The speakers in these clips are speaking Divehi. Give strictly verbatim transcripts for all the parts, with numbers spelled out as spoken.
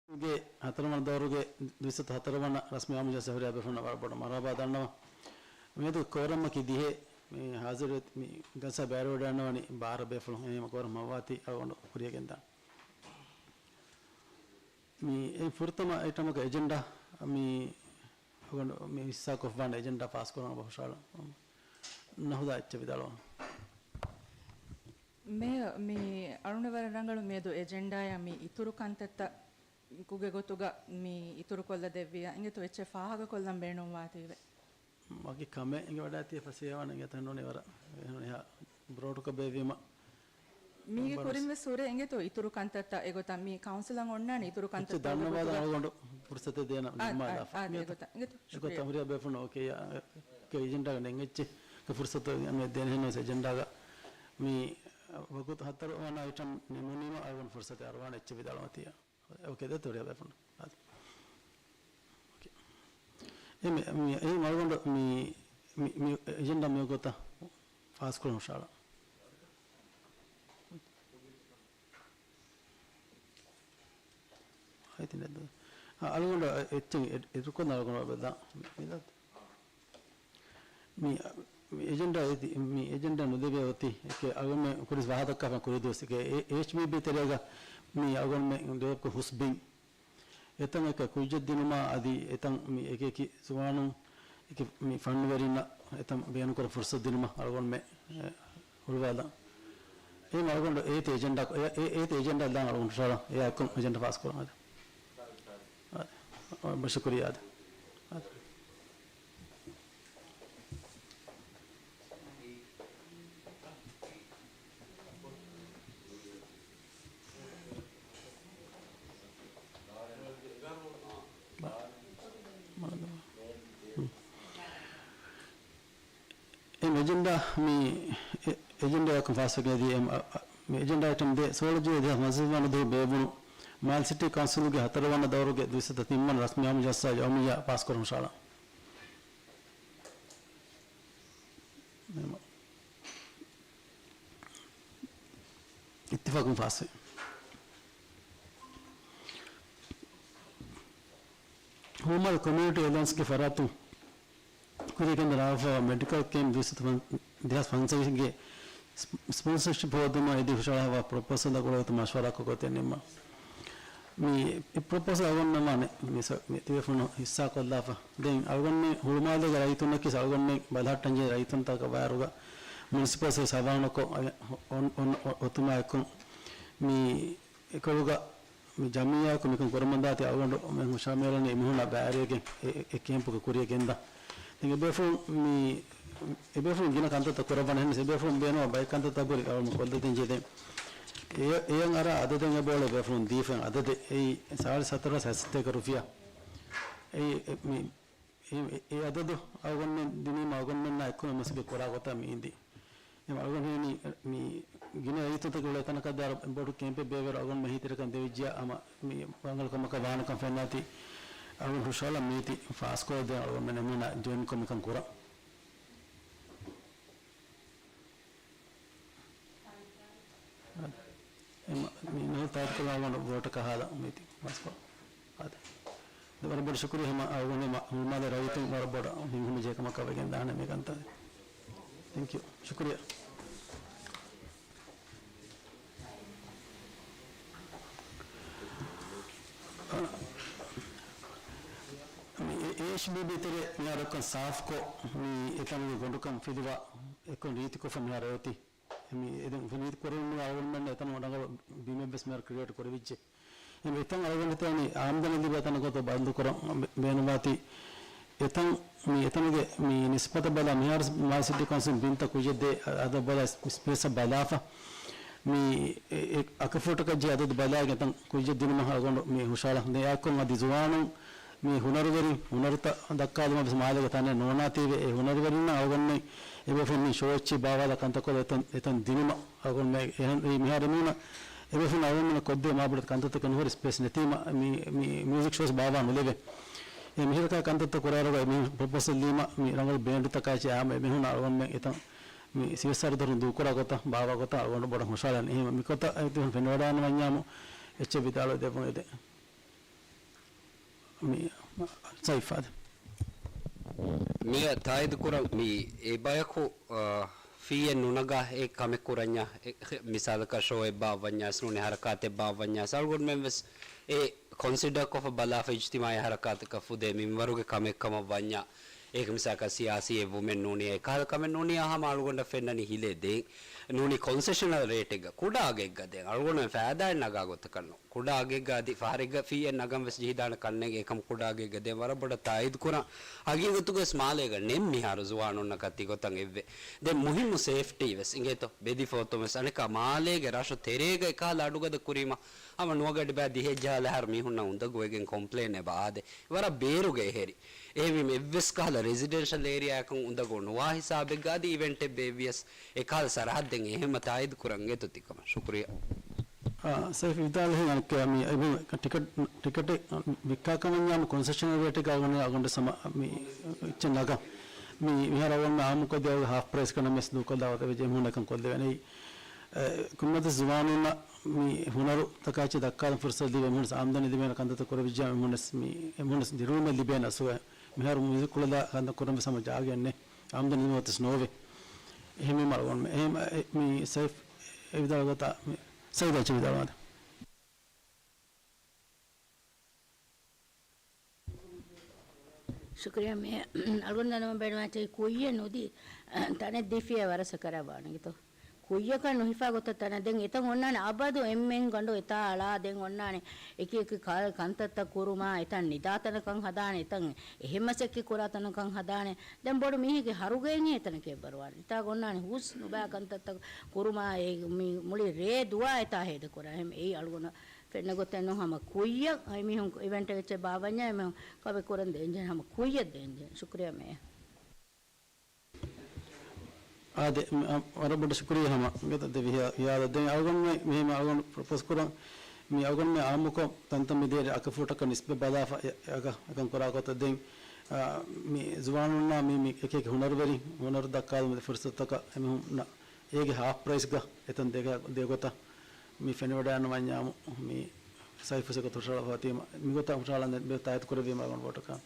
ގެ ހަތަރުވަނަ ދައުރުގެ ދުއިސައްތަ ހަތަރުވަނަ ރަސްމީ އާއްމު ޖަލްސާ ހުރިހާ ބޭފުޅުންނަށް ވަރަށް ބޮޑަށް މަރުޙަބާ ދަންނަވަން. މިއަދު ކޯރަމަކީ ދިހަ، މި ހާޒިރު މި ޖަލްސާ ބައިވެރިވެވަޑައިގަންނަވަނީ ބާރަ ބޭފުޅުން. އެހެންވީމަ ކޯރަމް ހަމަވާތީ އަޅުގަނޑު ކުރިޔަށް ގެންދާނެ. މި އެ ފުރަތަމަ އައިޓަމަކަށް އެޖެންޑާ މި އަޅުގަނޑު މި ހިއްސާކޮށްފާނެ އެޖެންޑާ ފާސްކުރަން އޮބަ ހުށަހަޅަން. ނަހުދާ އެއްޗެއް ވިދާޅުވާން. މޭޔަރ، މި އަޅުގަނޑަށް ވަރަށް ރަނގަޅު މިއަދު އެޖެންޑާއަށް މި އިތުރު ކަންތައްތައް ކުގެ ގޮތުގަ މި އިތުރުކޮށްލަ ދެއްވިޔާ އިނގޭތޯ އެއްޗެއް ފާހަގަކޮށްލަން ބޭނުންވާތީވެ. ވަކި ކަމެއް އެނގިވަޑައިތީ ފަސޭހަވާނެ އިނގޭތޯ ނޫނީ ވަރަށް އެހެން އެހާ ބްރޯޑްކޮށް ބޭއްވީމަ. މީގެ ކުރިން ވެސް ހުރޭ އިނގޭތޯ އިތުރު ކަންތައްތައް އެގޮތަށް މި ކައުންސިލަށް އޮންނާނެ އިތުރު ކަންތައްތައް އެއްޗެއް ދަންނަވާލަން އަޅުގަނޑު ފުރުސަތެއް ދޭނަ އާ، ނިންމާލާފަ. އާ، އާ، އެގޮތަށް އިނގޭތޯ. އެގޮތަށް ޝުކުރިއްޔާ. ހުރިހާ ބޭފުޅުން އޯކޭ އެ އެޖެންޑާގަ ނެތް އެއްޗެއް ފުރުސަތު މި ދޭނެ ހެންނަމަވެސް އެޖެންޑާގަ މި ވަގުތު ހަތަރު ވަނަ އައިޓަމް ނިމުނީމަ އަޅުގަނޑު ފުރުސަތެއް އަރުވާނެ އެއްޗެއް ވިދާޅުވަންތީ. އޯކޭ ދެ ތޮޑި ބޭފުން. އާދެ. އޯކޭ. އެ މި، މި، އެ މަޅުގަނޑު މި، މި، މި އެޖެންޑާ މި ގޮތަށް ފާސްކުރަން ހުށަހަޅާ. އައިތި ނެއްދޯ. އާ، އަޅުގަނޑު އެ، އެއްޗެއް އެ، އެ ރުކުން އަޅުގަނޑު ބެލާ. މި، މި ދާ. މި، މި އެޖެންޑާ އެތި، މި އެޖެންޑާ ނުލިބޭ އޮތީ، އެކޭ އަޅުގަނޑުމެން ކުރިސް ވާހަކަ ދައްކާފަ ކުރި ދުވަސް، އެކޭ އެ، އެއްޗްބީބީ ތެރޭގަ މި އަޅުގަނޑުމެން ދެވަކު ހުސްބިން. އެތަން އެކަ ކުއްޖެއް ދިނުމާ އަދި އެތަން މި އެކި އެކި ޒުވާނުން އެކި މި ފަންނުވެރިންނަށް އެތަން ބޭނުންކުރަން ފުރުސަތު ދިނުމަށް އަޅުގަނޑުމެން، އެ، ހުޅުވާލަން. އެހެން އަޅުގަނޑު އޭތި އެޖެންޑާ، އެ، އެ، އޭތި އެޖެންޑާ ދާން އަޅުގަނޑު ޝާޅަ އެއާއެކު އެޖެންޑާ ފާސްކުރަން. އާދެ. އާދެ. އާ، ޝުކުރިއްޔާ އާދެ. އާދެ. އެ އެޖެންޑާ މި، އެ، އެޖެންޑާއަކުން ފާސްވެގެން އެދި އެ، މި އެޖެންޑާ އައިޓަމް ދެ، ސޯޅަ ޖޫލައި ދެހާސް ފަންސަވީސް ވަނަ ދުވަހު ބޭއްވުނު މާލެ ސިޓީ ކައުންސިލުގެ ހަތަރު ވަނަ ދައުރުގެ ދުއިސައްތަ ތިން ވަނަ ރަސްމީ އާއްމު ޖަލްސާ ޔައުމިއްޔާ ފާސްކުރަން ހުށަހަޅާ. އިއްތިފާޤުން ފާސްވި. ހުޅުމާލެ ކޮމިއުނިޓީ އެލައިންސްގެ ފަރާތުން ކުރިޔަށް ގެންދަން ރާވާފައިވާ މެޑިކަލް ކެމްޕް ދުއިސައްތަ ފަން، ދެހާސް ފަންސަވީސްގެ ސް، ސްޕޮންސަޝިޕް ހޯދުމަށް އެދި ހުށަހަޅާފައިވާ ޕްރޮޕޯސަލްއާ ގުޅޭގޮތުން މަޝްވަރާކޮށް ގޮތެއް ނިންމަން. މި، މި ޕްރޮޕޯސަލް އަޅުގަނޑުމެން ވާނެ މި ސަ، މި ތިބޭފުޅުން ހިއްސާކޮށްލާފަ. ދެން އަޅުގަނޑުމެން ހުޅުމާލޭގެ ރައްޔިތުންނަކީ އަޅުގަނޑުމެން ބަލަހައްޓަންޖެހޭ ރައްޔިތުންތަކަށް ވާއިރުގަ މުނިސިޕަލް ސަރވިސް ހަވާނުކޮށް، އޮ، އޮ، އޮ، އޮތުމާއެކު މި އެކޮޅުގަ މި ޖަމިއްޔާއަކު މިކަން ކުރަމުންދާތީ އަޅުގަނޑު މި ހުށަހަމައިލަނީ އެމީހުންނާ ބައިވެރިވެގެން އެ، އެ، އެ ކޭމްޕުގަ ކުރިޔަށް ގެންދާ. ދެން އެބޭފުޅުން މި، އެބޭފުޅުން ގިނަ ކަންތައްތައް ކުރައްވާނެ ހެންނަސް އެބޭފުޅުން ބޭނުންވާ ބައެއް ކަންތައްތައް ހުރި އަޅުގަނޑު ކޮށްލަދޭންޖެހޭ. ދެން އެ، އެޔަށް އަރާ އަދަދެއް އެބައުޅޭ އެބޭފުޅުން ދީފައި އަދަދެއް އެއީ ސާޅީސް ހަތަރު ހާސް ހަތްސަތޭކަ ރުފިޔާ. އެއީ، އެ، މި އެ، އެ އަދަދު އަޅުގަނޑުމެން ދިނީމަ އަޅުގަނޑުމެންނާ އެއްކޮށް މަސައްކަތް ކުރާ ގޮތަށް މި އިނދީ. އެ އަޅުގަނޑުމެން މި ގިނަ ރައްޔިތުންތަކެއް އުޅޭ ތަނަކަށް ދާ ބޮޑު ކޭމްޕެއް ބޭއްވިއިރު އަޅުގަނޑުމެން އެހީތެރިކަން ދެވިއްޖެޔާ ހަމަ މި ރަނގަޅު ކަމަކަށް ވާނެކަން ފެންނާތީ އަޅުގަނޑު ހުށަހަޅަން މީތި ފާސްކޮށްދޭން އަޅުގަނޑުމެން އެމީހުންނާ ޖޮއިންކޮށް މިކަން ކުރަން. އެ މަ، މި ނޫން ތާއީދުކޮށްލާ އަޅުގަނޑު ވޯޓަކަށް ހާލަން މީތި ފާސްކޮށް. އާދެ. ދެ ވަރަށް ބޮޑަށް ޝުކުރިއްޔާ ހަމަ އަޅުގަނޑު މަ، ހުޅުމާލެ ރައްޔިތުން ވަރަށް ބޮޑަށް ހިތްހަމަޖެހޭ ކަމަކަށް ވެގެން ދާނެ މި ކަންތައް. ތެންކް ޔޫ. ޝުކުރިއްޔާ. މި އެ، އޭއެޗްބީބީ ތެރޭ މިހާރު އެއްކޮށް ސާފްކޮށް، މި އެތަނުގެ ގޮނޑުކަން ފިލުވާ އެއްކޮށް ރީތިކޮށްފަ މިހާރު އޮތީ. މި އެދެން ރީތި ކުރެވުނު އަޅުގަނޑުމެން އެތަނު ރަނގަޅު ބިމެއް ވެސް މިހާރު ކްރިއޭޓް ކުރެވިއްޖެ. އެ އެތަން އަޅުގަނޑު ހިތަނީ އާމްދަނީ ލިބޭ ތަނަށް ގޮތަށް ބަންދުކުރަން ބޭނުންވާތީ. އެތަން މި އެތަނުގެ މި ނިސްބަތަށް ބަލާ މިހާރު މާލެ ސިޓީ ކައުންސިލް ބިންތައް ކުއްޖެއް ދޭ އަ، އަދަ ބަލާ ސްޕޭސްއަށް ބަލާފަ. މި އެ، އެ އަކަފޫޓަކަށް ޖެހޭ އަދަދު ބަލާގެން އެތަން ކުއްޖެއް ދިނުމަށް އަޅުގަނޑު މި ހުށަހަޅަން. ދެން އެއާއެކު އަދި ޒުވާނުން މި ހުނަރުވެރިން ހުނަރުތައް ދައްކާލުމަށް ވެސް މާލޭގެ ތަނެއް ނޯންނާތީވެ، އެ ހުނަރުވެރިންނަށް އަޅުގަނޑުމެން އެބޭފުޅުން މި ޝޯ އެއްޗެއް ބާވާލާ ކަންތައް ކޮށްލާ އެތަން، އެތަން ދިނުމަށް އަޅުގަނޑުމެން އެހެން މިހާރު މީހުންނަށް އެބޭފުޅުން އަޅުގަނޑުމެންނަށް ކޮށްދޭ މާބޮޑެތި ކަންތައްތަކެއް ނުހުރި ސްޕޭސް ނެތީމަ މި، މި މިއުޒިކް ޝޯސް ބާވާ ނުލެވޭ. އެ މިހިރަކާ ކަންތައްތައް ކުރާއިރުގަ އެ މީހުން ޕްރޮޕޯސަލް ލީމަ މި ރަނގަޅު ބޭންޑްތަކާއި އާ މި އެމީހުންނަށް އަޅުގަނޑުމެން އެތަން މި ސީއެސްއާރް ދޮރުން ދޫކުރާ ގޮތަށް ބާވާ ގޮތަށް އަޅުގަނޑު ބޮޑަށް ހުށަހަޅަން. އެހެން މި ގޮތަށް އެ ތިހުން ފެނިވަޑައިގަންނަވަންޏާމު އެއްޗެއް ވިދާޅުވެ ދެއްވުން އެދެން. މި ސައިފާދެ. މިއަށް ތާއީދު ކުރަން މި އެ ބަޔަކު، އާ، ފީއެއް ނުނަގާ އެ ކަމެއް ކުރަންޏާ، އެ، މިސާލަކަށް ޝޯއެއް ބާއްވަންޏާސް ނޫނީ ހަރަކާތެއް ބާއްވަންޏާސް އަޅުގަނޑުމެން ވެސް އެ ކޮންސިޑަރ ކޮށްފަ ބަލާފަ އިޖްތިމާޢީ ހަރަކާތަކަށް ފުދޭ މިންވަރުގެ ކަމެއް ކަމަށް ވަންޏާ، އޭގެ މިސާލަކަށް ސިޔާސީ އެއްވުމެއް ނޫނީ، އެކަހަލަ ކަމެއް ނޫނީ، ހަމަ އަޅުގަނޑަށް ފެންނަނީ ހިލޭ ދޭން ނޫނީ ކޮންސެޝަނަލް ރޭޓެއްގަ ކުޑަ އަގެއްގަ ދޭން. އަޅުގަނޑުމެން ފައިދާއެއް ނަގާ ގޮތަކަށް ނޫން. ކުޑަ އަގެއްގަ އަދި ފަހަރެއްގަ ފީއެއް ނަގަން ވެސް ޖެހިދާނެ ކަންނޭނގެ އެކަމަ ކުޑަ އަގެއްގަ ދޭން ވަރަށް ބޮޑަށް ތާއީދު ކުރަން. ހަގީގަތުގަ ވެސް މާލޭގަ ނެތް މިހާރު ޒުވާނުންނަކަށް ތިގޮތަށް އެއްވެ. ދެން މުހިއްމު ސޭފްޓީ ވެސް އިނގޭތޯ ބެދިފަ އޮތުން ވެސް އަނެއްކާ މާލޭގެ ރަށު ތެރޭގަ އެކަހަލަ އަޑުގަދަ ކުރީމަ ހަމަ ނުވަގަޑި ބައި ދިހައެއް ޖަހާލަ އަހަރު މީހުންނަށް އުނދަގޫ ވެގެން ކޮމްޕްލޭން އެބަ އާދޭ. ވަރަށް ބޭރުގެ އެހެރި. އެހެންވީމަ އެއްވެސް ކަހަލަ ރެސިޑެންޝަލް އޭރިއާއަކުން އުނދަގޫ ނުވާ ހިސާބެއްގަ އަދި އިވެންޓެއް ބޭއްވިޔަސް އެކަހަލަ ސަރަހައްދެއް އެހެންމަ ތާއީދު ކުރަން އެތު ތިކަމަށް. ޝުކުރިއްޔާ. އާ، ސައިފް ވިދާޅުވި އަނެއްކާ މި އެބަ ޓިކެޓް، ޓިކެޓެއް ވިއްކާ ކަމަށް ވަންޏާ ކޮންސެޝަނަލް ރޭޓެއްގަ އަޅުގަނޑު ސަމަ މި އެއްޗެއް ނަގަން. މި މިހާރު އަޅުގަނޑު އާއްމުކޮށް ދިޔަ ހާފް ޕްރައިސްގަ ނަމަވެސް ދޫކޮށްލާ ގޮތަށް ވެއްޖެ އެމީހުންނަކަށް ކޮށްލެވޭނެ. އެ، ކޮންމެސް ޒުވާނުންނަށް މި ހުނަރުތަކާ އެއްޗެއް ދައްކާލަން ފުރުސަތު ލިބޭ، އެމީހުންނަށް އާމްދަނީ ލިބޭނެ ކަންތައްތައް ކުރެވިއްޖެ އެމީހުންނަށް މި، އެމީހުންނަށް ދިރުވުމެއް ލިބޭނެ އަސްލު. މިހާރު މިއުޒިކް ކުޅަދާ ކަންތައް ކުރަން ވެސް ހަމަ ޖާގައެއް ނެތް. އާމްދަނީ ނުވަތަސް ނޯވޭ. އެހެންވީމަ އަޅުގަނޑުމެން އެހެން، އެ، މި ސައިފް އެ ވިދާޅު ގޮތަށް މި ސައީދާ އެއްޗެއް ވިދާޅުވާނެ. ޝުކުރިއްޔާ މޭޔަރ. އަޅުގަނޑު ދަންނަވަން ބޭނުންވާ އެއްޗަކީ ކުއްޔަށް ނުދީ ތަނެއް ދީފިއޭ ވަރަށް ސަކަރާތްވާނެ ގެތޯ. ކުއްޔަކަށް ނުހިފާ ގޮތަށް ތަނެއް. ދެން އެތަން އޮންނާނެ އަބަދު އެންމެން ގަނޑު އެތާ އަޅާ. ދެން އޮންނާނެ އެކި އެކި ކަ-، ކަންތައްތައް ކުރުމާ، އެތަން ނިދާ ތަނަކަށް ހަދާނެ، އެތަން އެހެން މަސައްކަތް ކުރާ ތަނަކަށް ހަދާނެ. ދެން ބޮޑު މީހެއްގެ ހަރުގައެއް އެތަނަކީ އެއްވަރުވާނެ. އެތާ އޮންނާނެ ހުސް ނުބާ ކަންތައްތައް ކުރުމާ، އެ މި މުޅި ރޭ ދުވާ އެތާ ހޭދަ ކުރާ. އެހެން އެއީ އަޅުގަނޑަށް ފެންނަ ގޮތެއް ނޫން. ހަމަ ކުއްޔަށް އެމީހުން އިވެންޓެއް އެއްޗެއް ބާއްވަންޏާ އެމީހުން ކަމެއް ކުރަން ދޭންޖެހޭ. ހަމަ ކުއްޔަށް ދޭންޖެހޭ. ޝުކުރިއްޔާ މޭޔަރ. އާދެ، މި-، އަ، ވަރަށް ބޮޑަށް ޝުކުރިއްޔާ ހަމަ ގޮތަށް ދެވި ހިޔާ-، ހިޔާލަށް. ދެން އަޅުގަނޑުމެ-، މި-، މި އަޅުގަނޑު ޕްރޮޕޯސް ކުރަން، މި އަޅުގަނޑުމެ އާއްމުކޮށް ތަންތަން މި ދޭ އަކަ ފޫޓަކަށް ނިސްބަތް ބަލާފަ އެ-، އެ-، އަކަ-، އެކަން ކުރާ ގޮތަށް ދެން، އާ، މި ޒުވާނުންނާ މި، މި އެކި އެކި ހުނަރުވެރި، ހުނަރު ދައްކާލުމުގެ ފުރުސަތުތަކަށް އެމީހުންނަށް އޭގެ ހާފް ޕްރައިސްގަ އެތަން ދޭ ގޮ-، ދޭ ގޮތަށް މި ފެނިވަޑައިގަންނަވަންޏާމު މި ސައިފް ހުސެން ގޮތަށް ހުށަހަޅަފަ ވާތީމަ، މިގޮތަށް ހުށަހަޅަން ދެން ތާއީދު ކުރެއްވީމަ އަޅުގަނޑު ވޯޓަކަށް.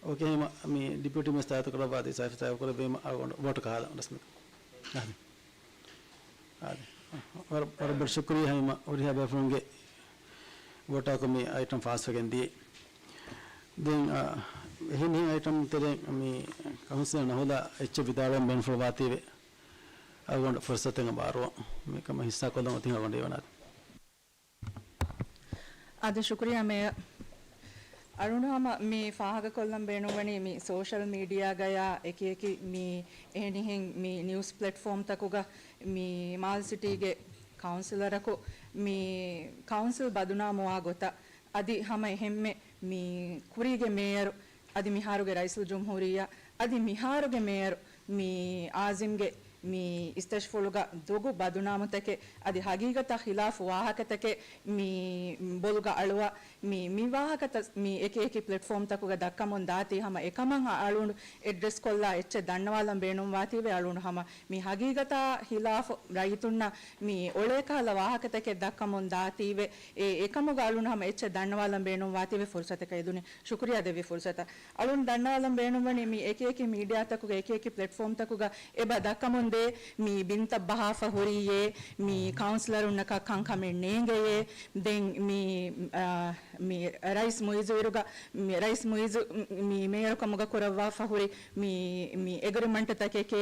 އޯކޭ، ހަމަ މި ޑިޕިއުޓީ މޭޔަރ ތާއީދު ކުރައްވާ ދީ، ސައިފް ތާއީދު ކުރެއްވީމަ އަޅުގަނޑު ވޯޓަކަށް ހާލަން ރަސްމީކޮށް. އާދެ. އާދެ. ވަރަށް، ވަރަށް ބޮޑަށް ޝުކުރިއްޔާ ހަމަ ހުރިހާ ބޭފުޅުންގެ ވޯޓާކު މި އައިޓަމް ފާސްވެގެން ދިޔައީ. ދެން، އާ، އެހެން އެހެން އައިޓަމް ތެރެއިން މި ކައުންސިލަރ ނަހުލާ އެއްޗެއް ވިދާޅުވަން ބޭނުންފުޅުވާތީވެ. އަޅުގަނޑު ފުރުސަތެއް އަނބާރުވަން. މިކަމަށް ހިއްސާކޮށްލަން އޮތީ އަޅުގަނޑު އިވަނާ. އާދެ، ޝުކުރިއްޔާ މޭޔަރ. އަޅުގަނޑު ހަމަ މި ފާހަގަކޮށްލަން ބޭނުންވަނީ މި ސޯޝަލް މީޑިއާގަޔާ އެކި އެކި މި އެހެނިހެން މި ނިއުސް ޕްލެޓްފޯމްތަކުގަ މި މާލެ ސިޓީގެ ކައުންސިލަރަކު މި ކައުންސިލް ބަދުނާމުވާ ގޮތަށް އަދި ހަމަ އެހެންމެ މި ކުރީގެ މޭޔަރު އަދި މިހާރުގެ ރައީސުލްޖުމްހޫރިއްޔާ އަދި މިހާރުގެ މޭޔަރު މި އާޒިމްގެ މި އިސްތަށިފުޅުގަ ދޮގު ބަދުނާމުތަކެއް އަދި ހަގީގަތާ ޚިލާފު ވާހަކަތަކެއް މި ބޮލުގަ އަޅުވާ މި، މި ވާހަކަތައް މި އެކި އެކި ޕްލެޓްފޯމްތަކުގަ ދައްކަމުން ދާތީ ހަމަ އެކަމަށް އަ-، އަޅުގަނޑު އެޑްރެސް ކޮށްލާ އެއްޗެއް ދަންނަވާލަން ބޭނުންވާތީވެ އަޅުގަނޑު ހަމަ މި ހަގީގަތާ ޚިލާފު ރައްޔިތުންނަށް މި އޮޅޭ ކަހަލަ ވާހަކަތަކެއް ދައްކަމުން ދާތީވެ އެ އެކަމުގަ އަޅުގަނޑު ހަމަ އެއްޗެއް ދަންނަވާލަން ބޭނުންވާތީވެ ފުރުސަތަކަށް އެދުނީ. ޝުކުރިއްޔާ ދެއްވި ފުރުސަތަށް. އަޅުން ދަންނަވާލަން ބޭނުންވަނީ މި އެކި އެކި މީޑިއާތަކުގަ އެކި އެކި ޕްލެޓްފޯމްތަކުގަ އެބަ ދައްކަމުންދޭ މި ބިންތައް ބަހާފަ ހުރީއޭ، މި ކައުންސިލަރުންނަކަށް ކަންކަމެއް ނޭނގެޔޭ، ދެން މި، އާ، މި ރައީސް މުއިއްޒު އިރުގަ، މި ރައީސް މުއިއްޒު މި މޭޔަރުކަމުގަ ކުރައްވާފަ ހުރި މި، މި އެގްރިމަންޓްތަކެކޭ،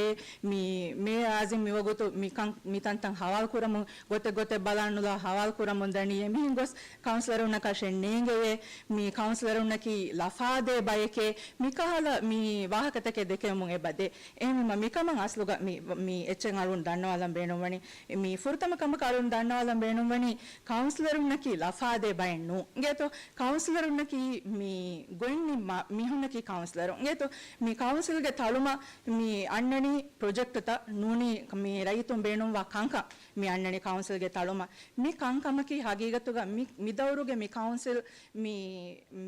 މި މޭޔަރ އާޒިމް މިވަގުތު މި ކަން، މި ތަންތަން ހަވާލު ކުރަމުން ގޮތެއް ގޮތެއް ބަލާނުލާ ހަވާލު ކުރަމުން ދަނީ އެމީހުން ގޮސް ކައުންސިލަރުންނަކަށެއް ނޭނގެޔޭ، މި ކައުންސިލަރުންނަކީ ލަފާދޭ ބަޔެކޭ، މިކަހަލަ މި ވާހަކަތަކެއް ދެކެވެމުން އެބަ ދޭ. އެހެންވީމަ މިކަމަށް އަސްލުގަ މި، މި އެއްޗެއް އަޅުން ދަންނަވާލަން ބޭނުންވަނީ، މި ފުރަތަމަ ކަމަކަށް އަޅުން ދަންނަވާލަން ބޭނުންވަނީ ކައުންސިލަރުންނަކީ ލަފާދޭ ބައެއް ނޫން. އިނގޭތޯ، ކައުންސިލަރުންނަކީ މި ގޮތް ނިންމާ މީހުންނަކީ ކައުންސިލަރުން. އިނގޭތޯ، މި ކައުންސިލްގެ ތަޅުމަށް މި އަންނަނީ ޕްރޮޖެކްޓްތައް ނޫނީ މި ރައްޔިތުން ބޭނުންވާ ކަންކަން މި އަންނަނީ ކައުންސިލްގެ ތަޅުމަށް. މި ކަންކަމަކީ ހަގީގަތުގަ މި، މި ދައުރުގެ މި ކައުންސިލް މި،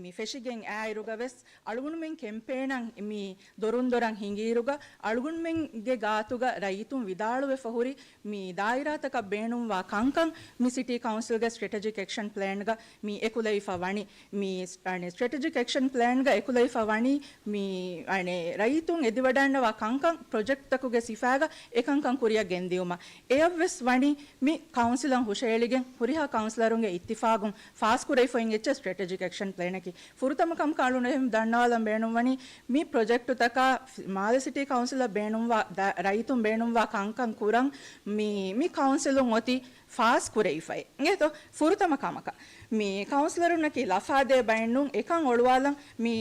މި ފެށިގެން އާއިރުގަ ވެސް އަޅުގަނޑުމެން ކެމްޕޭނަށް މި ދޮރުން ދޮރަށް ހިނގިއިރުގަ އަޅުގަނޑުމެންގެ ގާތުގަ ރައްޔިތުން ވިދާޅުވެފަ ހުރި މި ދާއިރާތަކަށް ބޭނުންވާ ކަންކަން މި ސިޓީ ކައުންސިލްގެ ސްޓްރެޓެޖިކް އެކްޝަން ޕްލޭންގަ މި އެކުލެވި ފަ ވަނީ މި ސް-، އަނެ، ސްޓްރެޓެޖިކް އެކްޝަން ޕްލޭންގަ އެކުލެވިފަ ވަނީ މި، އަނެ، ރައްޔިތުން އެދިވަޑަންނަވާ ކަންކަން ޕްރޮޖެކްޓްތަކުގެ ސިފައިގަ އެކަންކަން ކުރިއަށް ގެންދިއުމަށް. އެޔަށްވެސް ވަނީ މި ކައުންސިލަށް ހުށައެޅިގެން ހުރިހާ ކައުންސިލަރުންގެ އިއްތިފާގުން ފާސްކުރެވިފައި އިން އެއްޗެއް ސްޓްރެޓެޖިކް އެކްޝަން ޕްލޭނަކީ. ފުރަތަމަ ކަމަކަށް އަޅުގަނޑު އެހެން ދަންނަވާލަން ބޭނުންވަނީ މި ޕްރޮޖެކްޓުތަކާ މާލެ ސިޓީ ކައުންސިލަށް ބޭނުންވާ ދަ-، ރައްޔިތުން ބޭނުންވާ ކަންކަން ކުރަން މި، މި ކައުންސިލުން އޮތީ ފާސް ކުރެވިފައި. އިނގޭތޯ؟ ފުރަތަމަ ކަމަކަށް މި ކައުންސިލަރުންނަކީ ލަފާދޭ ބައެއްނޫން. އެކަން އޮޅުވާލަން މި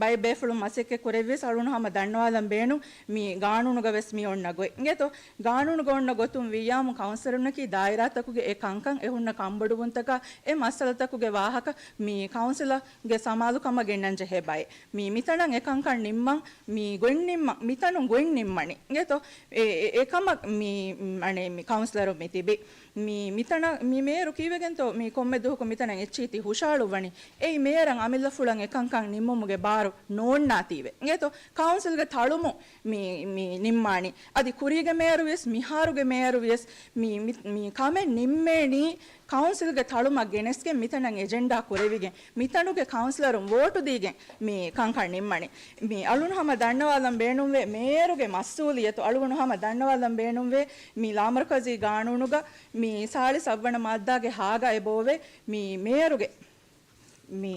ބައެއް ބޭފުޅުން މަސައްކަތް ކުރެއްވިޔަސް އަޅުގަނޑު ހަމަ ދަންނަވާލަން ބޭނުން މި ގާނޫނުގަ ވެސް މި އޮންނަ ގޮތް. އިނގޭތޯ؟ ގާނޫނުގަ އޮންނަ ގޮތުން ވިއްޔާމު ކައުންސިލަރުންނަކީ ދާއިރާތަކުގެ އެ ކަންކަން އެ ހުންނަ ކަންބޮޑުވުންތަކާ އެ މައްސަލަތަކުގެ ވާހަކަ މި ކައުންސިލަށް ގެ ސަމާލުކަމަށް ގެންނަން ޖެހޭ ބައެއް. މި، މިތަނަށް އެކަންކަން ނިންމަން، މި ގޮތް ނިންމަން، މިތަނުން ގޮތް ނިންމަނީ. އިނގޭތޯ؟ އެ، އެ، އެކަމަށް މި، އަނެ، މި ކައުންސިލަރު މި ތިބި. މި، މިތަނަށް، މި މޭޔަރު ކީއްވެގެންތޯ މި ކޮންމެ ދުވަހަކު މިތަނަށް އެއްޗިހި ތި ހުށައަޅުއްވަނީ؟ އެއީ މޭޔަރަށް އަމިއްލަފުޅަށް އެކަންކަން ނިންމުމުގެ ބާރު ނޯންނާތީވެ. އިނގޭތޯ؟ ކައުންސިލްގެ ތަޅުމު މި، މި ނިންމާނީ. އަދި ކުރީގެ މޭޔަރު ވިޔަސް، މިހާރުގެ މޭޔަރު ވިޔަސް މި، މި، މި ކަމެއް ނިންމޭނީ ކައުންސިލްގެ ތަޅުމަށް ގެނެސްގެން މިތަނަށް އެޖެންޑާ ކުރެވިގެން، މިތަނުގެ ކައުންސިލަރުން ވޯޓު ދީގެން މި ކަންކަން ނިންމަނީ. މި އަޅުން ހަމަ ދަންނަވާލަން ބޭނުންވޭ، މޭޔަރުގެ މަސްއޫލިއްޔަތު އަޅުގަނޑު ހަމަ ދަންނަވާލަން ބޭނުންވޭ، މި ލާމަރުކަޒީ ގާނޫނުގަ މި ސާޅީސް އަށްވަނަ މާއްދާގެ ހާގަ އެބައޮވޭ، މި މޭޔަރުގެ މި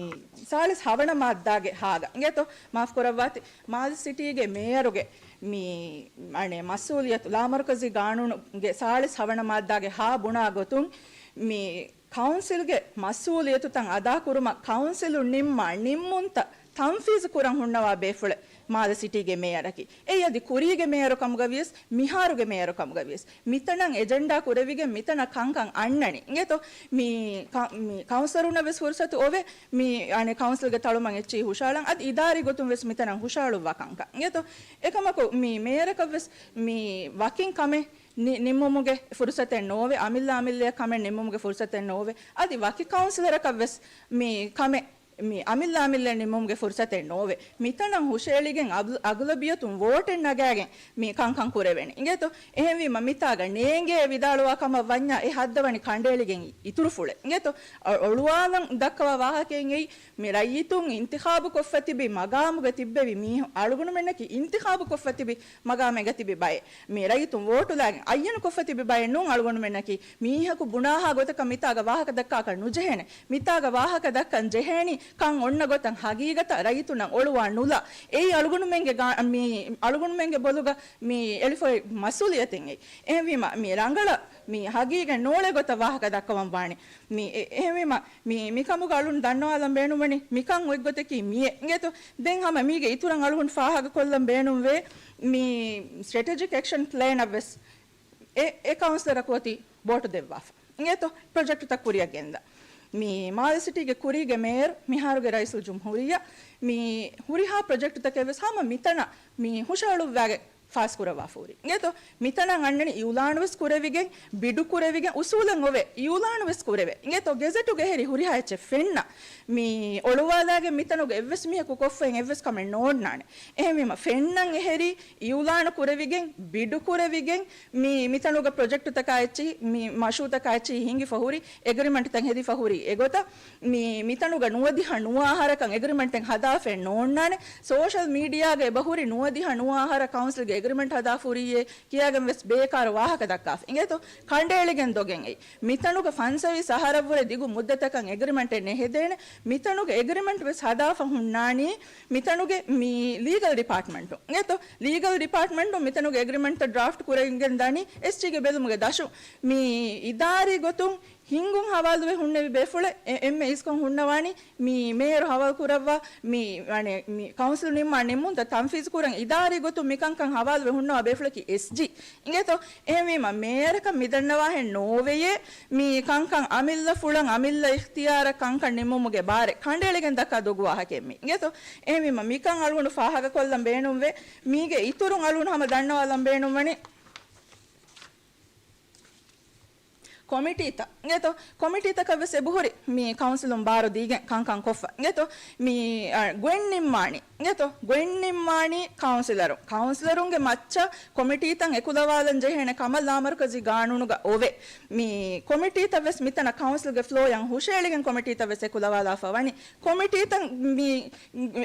ސާޅީސް ހަވަނަ މާއްދާގެ ހާގަ އިނގޭތޯ؟ މާފު ކުރައްވާތި. މާލެ ސިޓީގެ މޭޔަރުގެ މި، އަނެ، މަސްއޫލިއްޔަތު ލާމަރުކަޒީ ގާނޫނުގެ ސާޅީސް ހަވަނަ މާއްދާގެ ހާ ބުނާ ގޮތުން މި ކައުންސިލްގެ މަސްއޫލިއްޔަތުތައް އަދާކުރުމަށް ކައުންސިލުން ނިންމާ ނިންމުންތައް ތަންފީޒު ކުރަން ހުންނަވާ ބޭފުޅެއް މާލެ ސިޓީގެ މޭޔަރަކީ. އެއީ އަދި ކުރީގެ މޭޔަރު ކަމުގަ ވިޔަސް، މިހާރުގެ މޭޔަރު ކަމުގަ ވިޔަސް، މިތަނަށް އެޖެންޑާ ކުރެވިގެން މިތަނަށް ކަންކަން އަންނަނީ. އިނގޭތޯ؟ މި ކަ-، މި ކައުންސިލަރުންނަށް ވެސް ފުރުސަތު އޮވޭ، މި، އަނެ، ކައުންސިލްގެ ތަޅުމަށް އެއްޗިހި ހުށައަޅަން، އަދި އިދާރީ ގޮތުން ވެސް މިތަނަށް ހުށައަޅުއްވާ ކަންކަން. އިނގޭތޯ؟ އެކަމަކު، މި މޭޔަރަކަށް ވެސް މި ވަކިން ކަމެއް ނި-، ނިންމުމުގެ ފުރުސަތެއް ނޯވޭ، އަމިއްލަ އަމިއްލައަށް ކަމެއް ނިންމުމުގެ ފުރުސަތެއް ނޯވޭ. އަދި ވަކި ކައުންސިލަރަކަށް ވެސް މި ކަމެއް މި އަމިއްލަ އަމިއްލައަށް ނިންމުމުގެ ފުރުސަތެއް ނޯވޭ. މިތަނަށް ހުށައެޅިގެން އަބް-، އަޣުލަބިއްޔަތުން ވޯޓެއް ނަގާގެން މި ކަންކަން ކުރެވެނީ. އިނގޭތޯ؟ އެހެންވީމަ މިތާގަ ނޭނގޭ ވިދާޅުވާ ކަމަށް ވަންޏާ އެ ހައްދަވަނީ ކަނޑައެޅިގެން އިތުރުފުޅެއް. އިނގޭތޯ؟ އަ-، އޮޅުވާލަން ދައްކަވާ ވާހަކައިން އެއީ މި ރައްޔިތުން އިންތިޚާބު ކޮށްފަ ތިބި މަގާމުގަ ތިއްބެވި މީހުން، އަޅުގަނޑުމެންނަކީ އިންތިޚާބު ކޮށްފަ ތިބި މަގާމެއްގަ ތިބި ބައެއް. މި ރައްޔިތުން ވޯޓުލާގެން އައްޔަނު ކޮށްފަ ތިބި ބައެއް ނޫން އަޅުގަނޑުމެންނަކީ. މީހަކު ބުނާހާ ގޮތަކަށް މިތާގަ ވާހަކަ ދައްކާކަށް ނުޖެހޭނެ. މިތާގަ ވާހަކަ ދައްކަން ޖެހޭނީ ކަން އޮންނަ ގޮތަށް ހަގީގަތަށް ރައްޔިތުންނަށް އޮޅުވާ ނުލާ. އެއީ އަޅުގަނޑުމެންގެ ގާ-، މި އަޅުގަނޑުމެންގެ ބޮލުގަ މި އެޅިފައި މަސްއޫލިއްޔަތެއް އެއީ. އެހެންވީމަ މި ރަނގަޅަށް މި ހަގީގަތް ނޫޅޭ ގޮތަށް ވާހަކަ ދައްކަވަން ވާނެ. މި އެ-، އެހެންވީމަ މި، މިކަމުގަ އަޅުން ދަންނަވާލަން ބޭނުންވަނީ މިކަން އޮތްގޮތަކީ މިއެއް. އިނގޭތޯ؟ ދެން ހަމަ މީގެ އިތުރަށް އަޅުގަނޑު ފާހަގަކޮށްލަން ބޭނުންވޭ މި ސްޓްރެޓެޖިކް އެކްޝަން ޕްލޭނަށް ވެސް އެ، އެ ކައުންސިލަރަކު އޮތީ ވޯޓު ދެއްވާފަ. އިނގޭތޯ؟ ޕްރޮޖެކްޓުތައް ކުރިއަށް ގެންދާ. މި މާލެ ސިޓީގެ ކުރީގެ މޭޔަރު، މިހާރުގެ ރައީސުލްޖުމްހޫރިއްޔާ، މި ހުރިހާ ޕްރޮޖެކްޓުތަކެއް ވެސް ހަމަ މިތަނަށް މި ހުށައަޅުއްވާގެ ފާސްކުރައްވާފަ ހުރި. އިނގޭތޯ؟ މިތަނަށް އަންނަނީ އިއުލާނު ވެސް ކުރެވިގެން، ބިޑު ކުރެވިގެން، އުސޫލަށް އޮވޭ އިއުލާނު ވެސް ކުރެވޭ. އިނގޭތޯ؟ ގެޒެޓުގަ އެހެރީ ހުރިހާ އެއްޗެއް ފެންނަ. މި އޮޅުވާލާގެން މިތަނުގަ އެއްވެސް މީހަކު ކޮށްފައިން އެއްވެސް ކަމެއް ނޯންނާނެ. އެހެންވީމަ ފެންނަން އެހެރީ އިއުލާނު ކުރެވިގެން، ބިޑު ކުރެވިގެން، މި، މިތަނުގަ ޕްރޮޖެކްޓުތަކާ އެއްޗި، މި މަޝްރޫއުތަކާ އެއްޗި ހިނގިފަ ހުރި، އެގްރިމެންޓްތައް ހެދިފަ ހުރި އެގޮތަށް، މި، މިތަނުގަ ނުވަދިހަ ނުވަ އަހަރަކަށް އެގްރިމެންޓެއް ހަދާފައެއް ނޯންނާނެ. ސޯޝަލް މީޑިއާގަ އެބަހުރި ނުވަދިހަ ނުވަ އަހަރަށް ކައުންސިލްގެ އެގްރިމެންޓް ހަދާފަ ހުރީއޭ ކިޔާގެން ވެސް ބޭކާރު ވާހަކަ ދައްކާފަ. އިނގޭތޯ؟ ކަނޑައެޅިގެން ދޮގެއް އެއީ. މިތަނުގަ ފަންސަވީސް އަހަރަށްވުރެ ދިގު މުއްދަތަކަށް އެގްރިމެންޓެއް ނެހެދޭނެ. މިތަނުގެ އެގްރިމެންޓް ވެސް ހަދާފަ ހުންނާނީ މިތަނުގެ މި ލީގަލް ޑިޕާޓްމަންޓު. އިނގޭތޯ؟ ލީގަލް ޑިޕާޓްމަންޓު މިތަނުގެ އެގްރިމެންޓްތައް ޑްރާފްޓް ކުރެވިގެން ދަނީ އެސްޖީގެ ބެލުމުގެ ދަށުން. މި އިދާރީ ގޮތުން ހިންގުން ހަވާލުވެ ހުންނެވި ބޭފުޅެއް އެ-، އެންމެ އިސްކޮށް ހުންނަވާނީ މި މޭޔަރު ހަވާލު ކުރައްވާ މި، އަނެ، މި ކައުންސިލް ނިންމާ ނިންމުންތައް ތަންފީޒު ކުރަން އިދާރީ ގޮތުން މި ކަންކަން ހަވާލުވެ ހުންނަވާ ބޭފުޅަކީ އެސްޖީ. އިނގޭތޯ؟ އެހެންވީމަ މޭޔަރަކަށް މިދަންނަވާހެން ނޯވެޔޭ މި ކަންކަން އަމިއްލަ ފުޅަށް އަމިއްލަ އިޚްތިޔާރަށް ކަންކަން ނިންމުމުގެ ބާރެއް ކަނޑައެޅިގެން ދައްކާ ދޮގު ވާހަކައެއް މީ. އިނގޭތޯ؟ އެހެންވީމަ މިކަން އަޅުގަނޑު ފާހަގަކޮށްލަން ބޭނުންވޭ. މީގެ އިތުރުން އަޅުގަނޑު ހަމަ ދަންނަވާލަން ބޭނުންވަނީ ކޮމިޓީތައް އިނގޭތޯ؟ ކޮމިޓީތަކަށް ވެސް އެބަހުރި މި ކައުންސިލުން ބާރު ދީގެން ކަންކަން ކޮށްފަ އިނގޭތޯ؟ މި، އަ، ގޮތް ނިންމާނީ އިނގޭތޯ؟ ގޮތް ނިންމާނީ ކައުންސިލަރުން. ކައުންސިލަރުންގެ މައްޗަށް ކޮމިޓީތައް އެކުލަވާލަން ޖެހޭނެ ކަމަށް ލާމަރުކަޒީ ގާނޫނުގަ އޮވޭ. މި ކޮމިޓީތައް ވެސް މިތަނަށް ކައުންސިލްގެ ފްލޯއަށް ހުށައެޅިގެން ކޮމިޓީތައް ވެސް އެކުލަވާލާފަ ވަނީ. ކޮމިޓީތައް މި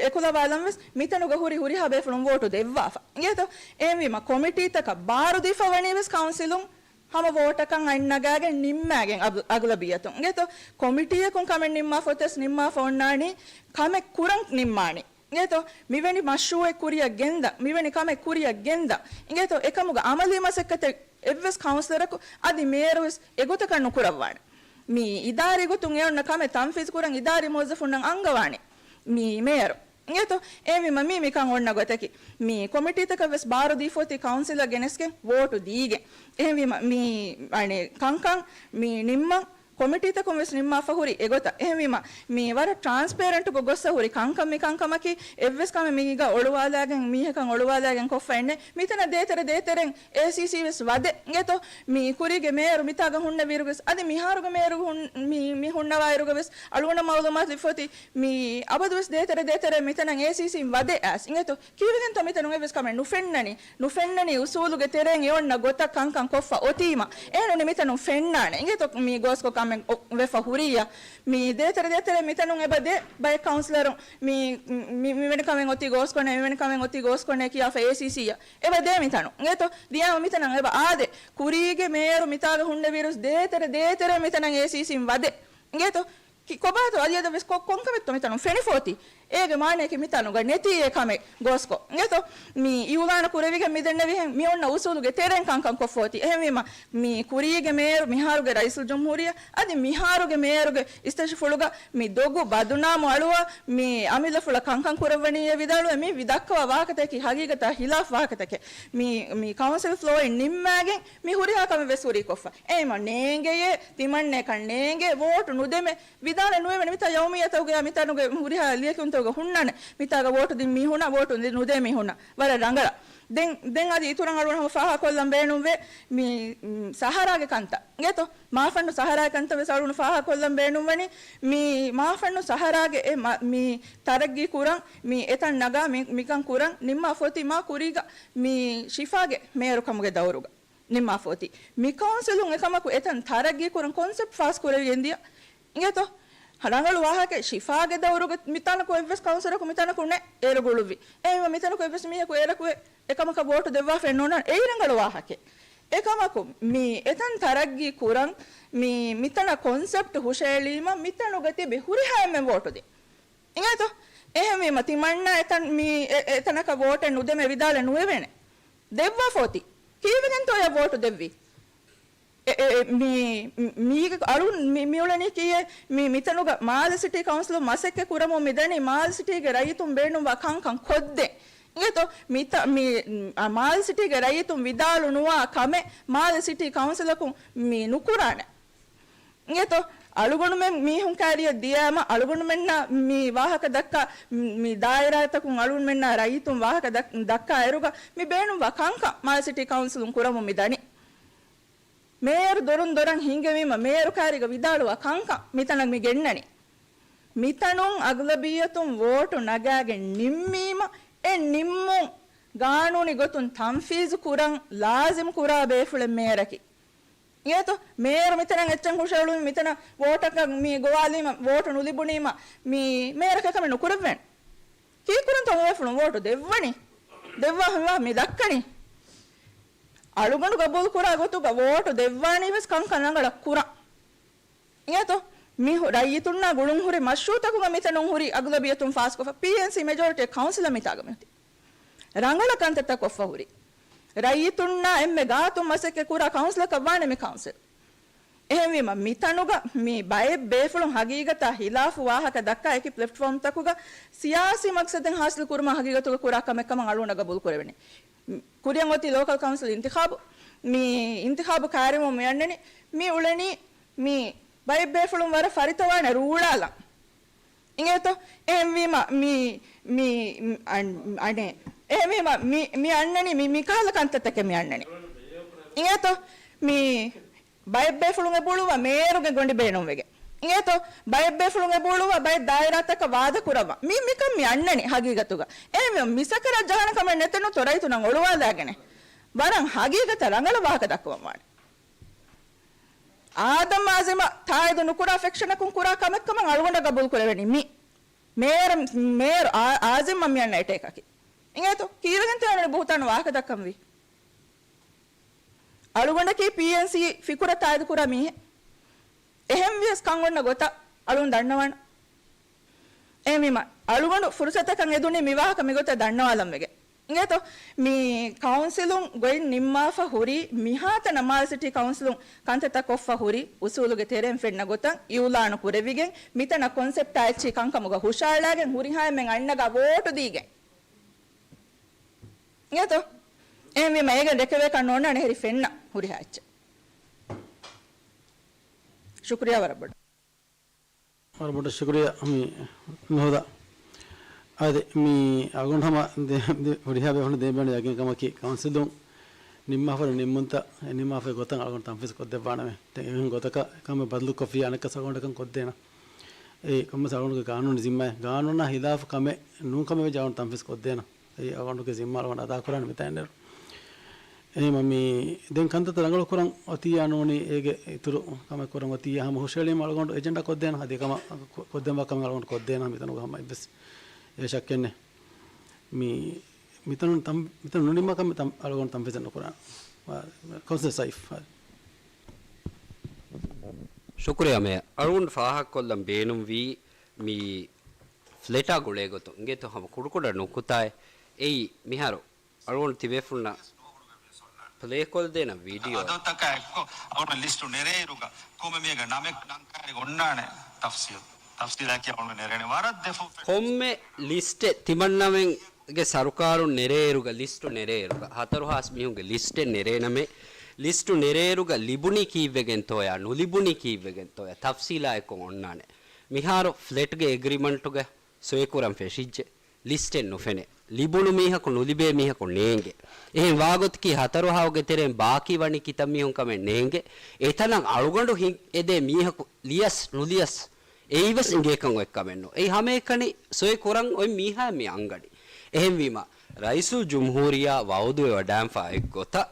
އެކުލަވާލަން ވެސް މިތަނުގަ ހުރި ހުރިހާ ބޭފުޅުން ވޯޓު ދެއްވާފަ އިނގޭތޯ؟ އެހެންވީމަ ކޮމިޓީތަކަށް ބާރު ދީފަ ވަނީ ވެސް ކައުންސިލުން ހަމަ ވޯޓަކަށް އަތް ނަގާގެން ނިންމާގެން އަގް-، އަގްލަބިއްޔަތުން އިނގޭތޯ؟ ކޮމިޓީއަކުން ކަމެއް ނިންމާފަ އޮތަސް ނިންމާފަ އޮންނާނީ ކަމެއް ކުރަން ނިންމާނީ އިނގޭތޯ؟ މިވެނި މަޝްރޫއެއް ކުރިއަށް ގެންދަން، މިވެނި ކަމެއް ކުރިއަށް ގެންދަން އިނގޭތޯ؟ އެކަމުގަ އަމަލީ މަސައްކަތެއް އެއްވެސް ކައުންސިލަރަކު އަދި މޭޔަރު ވެސް އެގޮތަކަށް ނުކުރައްވާނެ. މި އިދާރީ ގޮތުން އެ އޮންނަ ކަމެއް ތަންފީޒު ކުރަން އިދާރީ މުވައްޒަފުންނަށް އަންގަވާނެ މި މޭޔަރު. އިނގޭތޯ؟ އެހެންވީމަ މީ މިކަން އޮންނަ ގޮތަކީ. މި ކޮމިޓީތަކަށް ވެސް ބާރު ދީފަ އޮތީ ކައުންސިލަށް ގެނެސްގެން ވޯޓު ދީގެން. އެހެންވީމަ މި، އަނެއް، ކަންކަން މި ނިންމަން ކޮމިޓީތަކުން ވެސް ނިންމާފަ ހުރި އެގޮތަށް. އެހެންވީމަ މި ވަރަށް ޓްރާންސްޕޭރެންޓްކޮށް ގޮއްސަ ހުރި ކަންކަން މި ކަންކަމަކީ އެއްވެސް ކަމެއް މީގަ އޮޅުވާލާގެން މީހަކަށް އޮޅުވާލާގެން ކޮށްފަ އެއްނެ. މިތަނަށް ދޭތެރެ ދޭތެރެން އޭސީސީ ވެސް ވަދެ އިނގޭތޯ؟ މި ކުރީގެ މޭޔަރު މިތާގަ ހުންނެވިއިރު ވެސް އަދި މިހާރުގެ މޭޔަރު ހުން-، މި، މި ހުންނަވާއިރުގަ ވެސް އަޅުގަނޑަށް މައުލޫމާތު ލިބިފަ އޮތީ މި އަބަދުވެސް ދޭތެރެ ދޭތެރެ މިތަނަށް އޭސީސީން ވަދެ އައިސް އިނގޭތޯ؟ ކީއްވެގެންތޯ މިތަނުން އެއްވެސް ކަމެއް ނުފެންނަނީ؟ ނުފެންނަނީ އުސޫލުގެ ތެރެއިން އެ އޮންނަ ގޮތަށް ކަންކަން ކޮށްފަ އޮތީމަ. އެހެންނޫނީ މިތަނުން ފެންނާނެ އިނގޭތޯ މި ގޯސްކޮށް ކަމެއް އޮ-، ވެފަ ހުރިއްޔާ. މި ދޭތެރެ ދޭތެރެ މިތަނުން އެބަ ދޭ ބައެއް ކައުންސިލަރުން މި، މި، މިވެނި ކަމެއް އޮތީ ގޯސްކޮށްނޭ، މިވެނި ކަމެއް އޮތީ ގޯސްކޮށްނޭ ކިޔާފަ އޭސީސީއަށް އެބަ ދޭ މިތަނުން އިނގޭތޯ؟ ދިޔާމަ މިތަނަށް އެބަ އާދޭ. ކުރީގެ މޭޔަރު މިތާގަ ހުންނެވިއިރުސް ދޭތެރެ ދޭތެރެ މިތަނަށް އޭސީސީން ވަދެ އިނގޭތޯ؟ ކި-، ކޮބާތޯ އަދިއަދަށް ވެސް ކޮ-، ކޮންކަމެއްތޯ މިތަނުން ފެނިފަ އޮތީ؟ އޭގެ މާނަޔަކީ މިތަނުގަ ނެތީ އެ ކަމެއް ގޯސްކޮށް އިނގޭތޯ؟ މި އިއުލާނު ކުރެވިގެން މިދެންނެވިހެން މި އޮންނަ އުސޫލުގެ ތެރެއިން ކަންކަން ކޮށްފަ އޮތީ. އެހެންވީމަ މި ކުރީގެ މޭޔަރު މިހާރުގެ ރައީސުލްޖުމްހޫރިއްޔާ އަދި މިހާރުގެ މޭޔަރުގެ އިސްތަށިފުޅުގަ މި ދޮގު ބަދުނާމު އަޅުވާ މި އަމިއްލަފުޅަށް ކަންކަން ކުރައްވަނީއޭ ވިދާޅުވެ މި ދައްކަވާ ވާހަކަތަކަކީ ހަގީގަތާ ހިލާފް ވާހަކަތަކެއް. މި، މި ކައުންސިލް ފްލޯއިން ނިންމާގެން މި ހުރިހާ ކަމެއް ވެސް ހުރީ ކޮށްފަ. އެހެންވީމަ ނޭނގެޔޭ، ތިމަންނައަކަށް ނޭނގޭ، ވޯޓު ނުދެމޭ، ވިދާޅުވެ ނުވެވޭނެ. މިތާ ޔައުމިއްޔާތަކުގައި މިތަނުގެ ހުރިހާ ލިޔެކިޔުންތަކުގަ ހުންނާނެ. މިތާގަ ވޯޓު ދިން މީހުންނާ، ވޯޓު ނުދޭ މީހުންނާ. ވަރަށް ރަނގަޅަށް. ދެން، ދެން އަދި އިތުރަށް އަޅުގަނޑު ހަމަ ފާހަގަކޮށްލަން ބޭނުންވޭ މި، މް، ސަހަރާގެ ކަންތައް އިނގޭތޯ؟ މާފަންނު ސަހަރާގެ ކަންތައް ވެސް އަޅުގަނޑު ފާހަގަކޮށްލަން ބޭނުންވަނީ. މި މާފަންނު ސަހަރާގެ އެ މަ-، މި ތަރައްގީ ކުރަން، މި އެތަން ނަގާ މި، މިކަން ކުރަން ނިންމާފަ އޮތީ މާ ކުރީގަ މި ޝިފާގެ މޭޔަރުކަމުގެ ދައުރުގަ. ނިންމާފަ އޮތީ. މި ކައުންސިލުން އެކަމަކު އެތަން ތަރައްގީ ކުރަން ކޮންސެޕްޓް ފާސް ކުރެވިގެން ދިޔަ އިނގޭތޯ؟ ރަނގަޅު ވާހަކަ ޝިފާގެ ދައުރުގަ މިތަނަކު އެއްވެސް ކައުންސިލަކު މިތަނަކު ނެ އޭރު ގުޅުއްވި. އެހެންވީމަ މިތަނަކު އެއްވެސް މީހަކު އޭރަކު އެ-، އެކަމަކަށް ވޯޓު ދެއްވާފައެއް ނޯންނާނެ. އެއީ ރަނގަޅު ވާހަކައެއް. އެކަމަކު މި އެތަން ތަރައްގީ ކުރަން މި މިތަނަށް ކޮންސެޕްޓް ހުށައެޅީމަ މިތަނުގަ ތިބި ހުރިހާ އެންމެން ވޯޓު ދޭ. އިނގޭތޯ؟ އެހެންވީމަ ތިމަންނަ އެތަން މީ އެ-، އެތަނަކަށް ވޯޓެއް ނުދެމޭ ވިދާޅެއް ނުވެވޭނެ. ދެއްވާފަ އޮތީ. ކީއްވެގެންތޯ އެޔަށް ވޯޓު ދެއްވީ؟ އެ-، އެ-، އެ-، މީ-، މީގެ އަޅުން މި-، މިއުޅެނީ ކީއެއް؟ މި-، މިތަނުގަ މާލެ ސިޓީ ކައުންސިލުން މަސައްކަތް ކުރަމުން މިދަނީ މާލެ ސިޓީގެ ރައްޔިތުން ބޭނުންވާ ކަންކަން ކޮށްދޭން. އިނގޭތޯ؟ މިތަ-، މި-، މާލެ ސިޓީގެ ރައްޔިތުން ވިދާޅު ނުވާ ކަމެއް މާލެ ސިޓީ ކައުންސިލަކުން މި ނުކުރާނެ. އިނގޭތޯ؟ އަޅުގަނޑުމެން މީހުން ކައިރިއަށް ދިޔައިމަ އަޅުގަނޑުމެންނާ މި ވާހަކަ ދައްކާ، މި ދާއިރާތަކުން އަޅުގަނޑުމެންނާ ރައްޔިތުން ވާހަކަ ދައް-، ދައްކާ އިރުގަ މި ބޭނުންވާ ކަންކަން މާލެ ސިޓީ ކައުންސިލުން ކުރަމުން މި ދަނީ. މޭޔަރު ދޮރުން ދޮރަށް ހިންގެވީމަ މޭޔަރު ކައިރީގަ ވިދާޅުވާ ކަންކަން މިތަނަށް މި ގެންނަނީ. މިތަނުން އަޣްލަބިއްޔަތުން ވޯޓު ނަގާގެން ނިންމީމަ އެ ނިންމުން ގާނޫނީ ގޮތުން ތަންފީޒު ކުރަން ލާޒިމް ކުރާ ބޭފުޅެއް މޭޔަރަކީ. އިނގޭތޯ؟ މޭޔަރު މިތަނަށް އެއްޗެއް ހުށައެޅުމި މިތަނަށް ވޯޓަކަށް މި ގޮވާލީމަ، ވޯޓު ނުލިބުނީމަ، މި މޭޔަރަކަށް ކަމެއް ނުކުރެއްވޭނެ. ކީއްކުރަންތޯ ބޭފުޅުން ވޯޓު ދެއްވަނީ؟ ދެއްވާ ހިމާ މި ދައްކަނީ. އަޅުގަނޑު ގަބޫލު ކުރާ ގޮތުގަ ވޯޓު ދެއްވާނީ ވެސް ކަންކަން ރަނގަޅަށް ކުރަން. އިނގޭތޯ؟ މި ހު-، ރައްޔިތުންނާ ގުޅުން ހުރި މަޝްރޫއުތަކުގަ މިތަނުން ހުރި އަޣްލަބިއްޔަތުން ފާސްކޮށްފަ، ޕީއެންސީ މެޖޯރިޓީ ކައުންސިލަށް މިތާގަ މިއޮތީ. ރަނގަޅަށް ކަންތައްތައް ކޮށްފަ ހުރި. ރައްޔިތުންނާ އެންމެ ގާތުން މަސައްކަތް ކުރާ ކައުންސިލަކަށް ވާނެ މި ކައުންސިލް. އެހެންވީމަ، މިތަނުގަ މި ބައެއް ބޭފުޅުން ހަގީގަތާ ހިލާފު ވާހަކަ ދައްކާ އެކި ޕްލެޓްފޯމްތަކުގަ ސިޔާސީ މަގްސަދެއް ހާސިލް ކުރުމަށް ހަގީގަތުގަ ކުރާ ކަމެއް ކަމަށް އަޅުގަނޑަށް ގަބޫލު ކުރެވެނީ. ކުރިއަށް އޮތީ ލޯކަލް ކައުންސިލް އިންތިޚާބު. މި އިންތިޚާބު ކާރިވުމުން މި އަންނަނީ، މި އުޅެނީ މި ބައެއް ބޭފުޅުން ވަރަށް ފަރިތަވާނެ ރޫޅާލަން. އިނގޭތޯ؟ އެހެންވީމަ މި، މި، އަން-، އަނެއް. އެހެންވީމަ މި، މި އަންނަނީ މި، މި ކަހަލަ ކަންތައްތަކެއް މި އަންނަނީ. އިނގޭތޯ؟ މި ބައެއްބޭފުޅުން އެބުޅުއްވާ މޭޔަރުގެ ގޮނޑި ބޭނުންވެގެން. އިނގޭތޯ؟ ބައެއްބޭފުޅުން އެބުޅުއްވާ ބައެއް ދާއިރާތަކަށް ވާދަ ކުރައްވާ. މީ މިކަން މި އަންނަނީ ހަގީގަތުގަ. އެހެންވީމަ މިސަކަރާތް ޖަހާނެ ކަމެއް ނެތެއްނު ތޯ ރައްޔިތުންނަށް އޮޅުވާލާގެނެއް. ވަރަށް ހަގީގަތަށް ރަނގަޅަށް ވާހަކަ ދައްކަވަން ވާނެ. އާދަމް އާޒިމަށް ތާއީދު ނުކުރާ ފެކްޝަނަކުން ކުރާ ކަމެއްކަމަށް އަޅުގަނޑަށް ގަބޫލު ކުރެވެނީ މި. މޭޔަރ، މޭޔަރ އާ-، އާޒިމްއަށް މި އަންނަ އެޓޭކަކީ. އިނގޭތޯ؟ ކީއްވެގެންތޯ އެވަނީ ބުހުތާނު ވާހަކަ ދައްކަންވީ؟ އަޅުގަނޑަކީ ޕީއެންސީ ފިކުރަށް ތާއީދު ކުރާ މީހެއް. އެހެންވިޔަސް ކަން އޮންނަ ގޮތަށް އަޅުން ދަންނަވާނަން. އެހެންވީމަ، އަޅުގަނޑު ފުރުސަތަކަށް އެދުނީ މި ވާހަކަ މިގޮތަށް ދަންނަވާލަން ވެގެން. އިނގޭތޯ؟ މި ކައުންސިލުން ގޮތް ނިންމާފަ ހުރީ، މިހާތަނަށް މާލެ ސިޓީ ކައުންސިލުން ކަންތައްތައް ކޮށްފަ ހުރީ، އުސޫލުގެ ތެރެއިން ފެންނަ ގޮތަށް އިއުލާނު ކުރެވިގެން، މިތަނަށް ކޮންސެޕްޓާ އެއްޗިހި ކަންކަމުގަ ހުށައަޅާގެން ހުރިހާ އެންމެން އަންނަގާ ވޯޓު ދީގެން. އިނގޭތޯ؟ އެހެންވީމަ އޭގެން ރެކެވޭކަށް ނޯންނާނެ އެހެރީ ފެންނަ ހުރިހާ އެއްޗެއް. ޝުކުރިޔާ ވަރަށް ބޮޑަށް. ވަރަށް ބޮޑަށް ޝުކުރިޔާ މި ނުހުދާ. އާދެ، މި އަޅުގަނޑު ހަމަ ދެ-، ދެ-، ހުރިހާ ބޭފުޅުން ދޭން ބޭނުން ޔަގީންކަމަކީ، ކައުންސިލުން ނިންމާފަ ހުރި ނިންމުންތައް އެ ނިންމާފައި ގޮތަށް އަޅުގަނޑު ތަންފީޒު ކޮށްދެއްވާނަމޭ. ދެން އެހެން ގޮތަކަށް ކަމެއް ބަދަލުކޮށްފިއްޔާ އަނެއްކާސް އަޅުގަނޑަކަށް ކޮށްދޭނަން. އެ ކޮންމެސް އަޅުގަނޑުގެ ގާނޫނީ ޒިންމާއެއް، ގާނޫނާ ހިލާފު ކަމެއް ނޫން ކަމެއް ވެއްޖެ އަޅުގަނޑު ތަންފީޒު ކޮށްދޭނަން. އެއީ އަޅުގަނޑުގެ ޒިންމާ އަޅުގަނޑު އަދާކުރާނެ މިތަން އިންނައިރު. އެހެންވީމަ މި ދެން ކަންތައްތައް ރަނގަޅު ކުރަން އޮތިއްޔާ ނޫނީ އޭގެ އިތުރު ކަމެއް ކުރަން އޮތިއްޔާ ހަމަ ހުށަހެޅީމަ އަޅުގަނޑު އެޖެންޑާ ކޮށްދޭނަން. އަދި އެކަމަށް ކޮ-، ކޮށްދޭންވާ ކަމެއް އަޅުގަނޑު ކޮށްދޭނަން. މިތަނުގަ ހަމަ އެއްވެސް އެ ޝައްކެއް ނެތް. މި، މިތަނުން ތަން-، މިތަނުން ނުނިންމާ ކަމެއް ތަން-، އަޅުގަނޑު ތަންފީޒެއް ނުކުރާނަން. ކައުންސިލަރ ސައިފް. ޝުކުރިޔާ މޭޔަރ. އަޅުގަނޑު ފާހަގަކޮށްލަން ބޭނުންވީ މި ފްލެޓާ ގުޅޭ ގޮތުން އިނގޭތޯ ހަމަ ކުޑަކުޑަ ނުކުތާއެއް. އެއީ މިހާރު އަޅުގަނޑު ތިބޭފުޅުންނަށް ޕްލޭކޮށްދޭނަން ވީޑިއޯ. އަދަދުތަކާ އެއްކޮށް އަޅުގަނޑު ލިސްޓު ނެރޭއިރުގަ ކޮންމެ މީހެއްގެ ނަމެއް ނަން ކައިރިގަ އޮންނާނެ ތަފްސީލް. ތަފްސީލާއެކީ އަޅުގަނޑު ނެރޭނެ ވަރަށް ދެފުށް ފެށި. ކޮންމެ ލިސްޓެއް ތިމަންނަމެންގެ ސަރުކާރުން ނެރޭއިރުގަ، ލިސްޓު ނެރޭއިރުގަ، ހަތަރު ހާސް މީހުންގެ ލިސްޓެއް ނެރޭނަމޭ، ލިސްޓު ނެރޭއިރުގަ ލިބުނީ ކީއްވެގެންތޯޔާ، ނުލިބުނީ ކީއްވެގެންތޯޔާ، ތަފްސީލާ އެއްކޮށް އޮންނާނެ. މިހާރު ފްލެޓްގެ އެގްރިމަންޓުގެ ސޮއިކުރަން ފެށިއްޖެ. ލިސްޓެއް ނުފެނޭ. ލިބުނު މީހަކު ނުލިބޭ މީހަކު ނޭނގެ. އެހެން ވާގޮތަކީ ހަތަރު ހާގެ ތެރެއިން ބާކީ ވަނީ ކިތައް މީހުން ކަމެއް ނޭނގެ. އެތަނަށް އަޅުގަނޑު ހިން އެދޭ މީހަކު ލިޔަސް ނުލިޔަސް އެއީވެސް އިނގޭކަން އޮތް ކަމެއް ނޫން. އެއީ ހަމައެކަނި ސޮއި ކުރަން އޮތް މީހާ މި އަންގަނީ. އެހެންވީމަ، ރައީސުލް ޖުމްހޫރިއްޔާ ވައުދުވެވަޑާންފަ އޮތް ގޮތަށް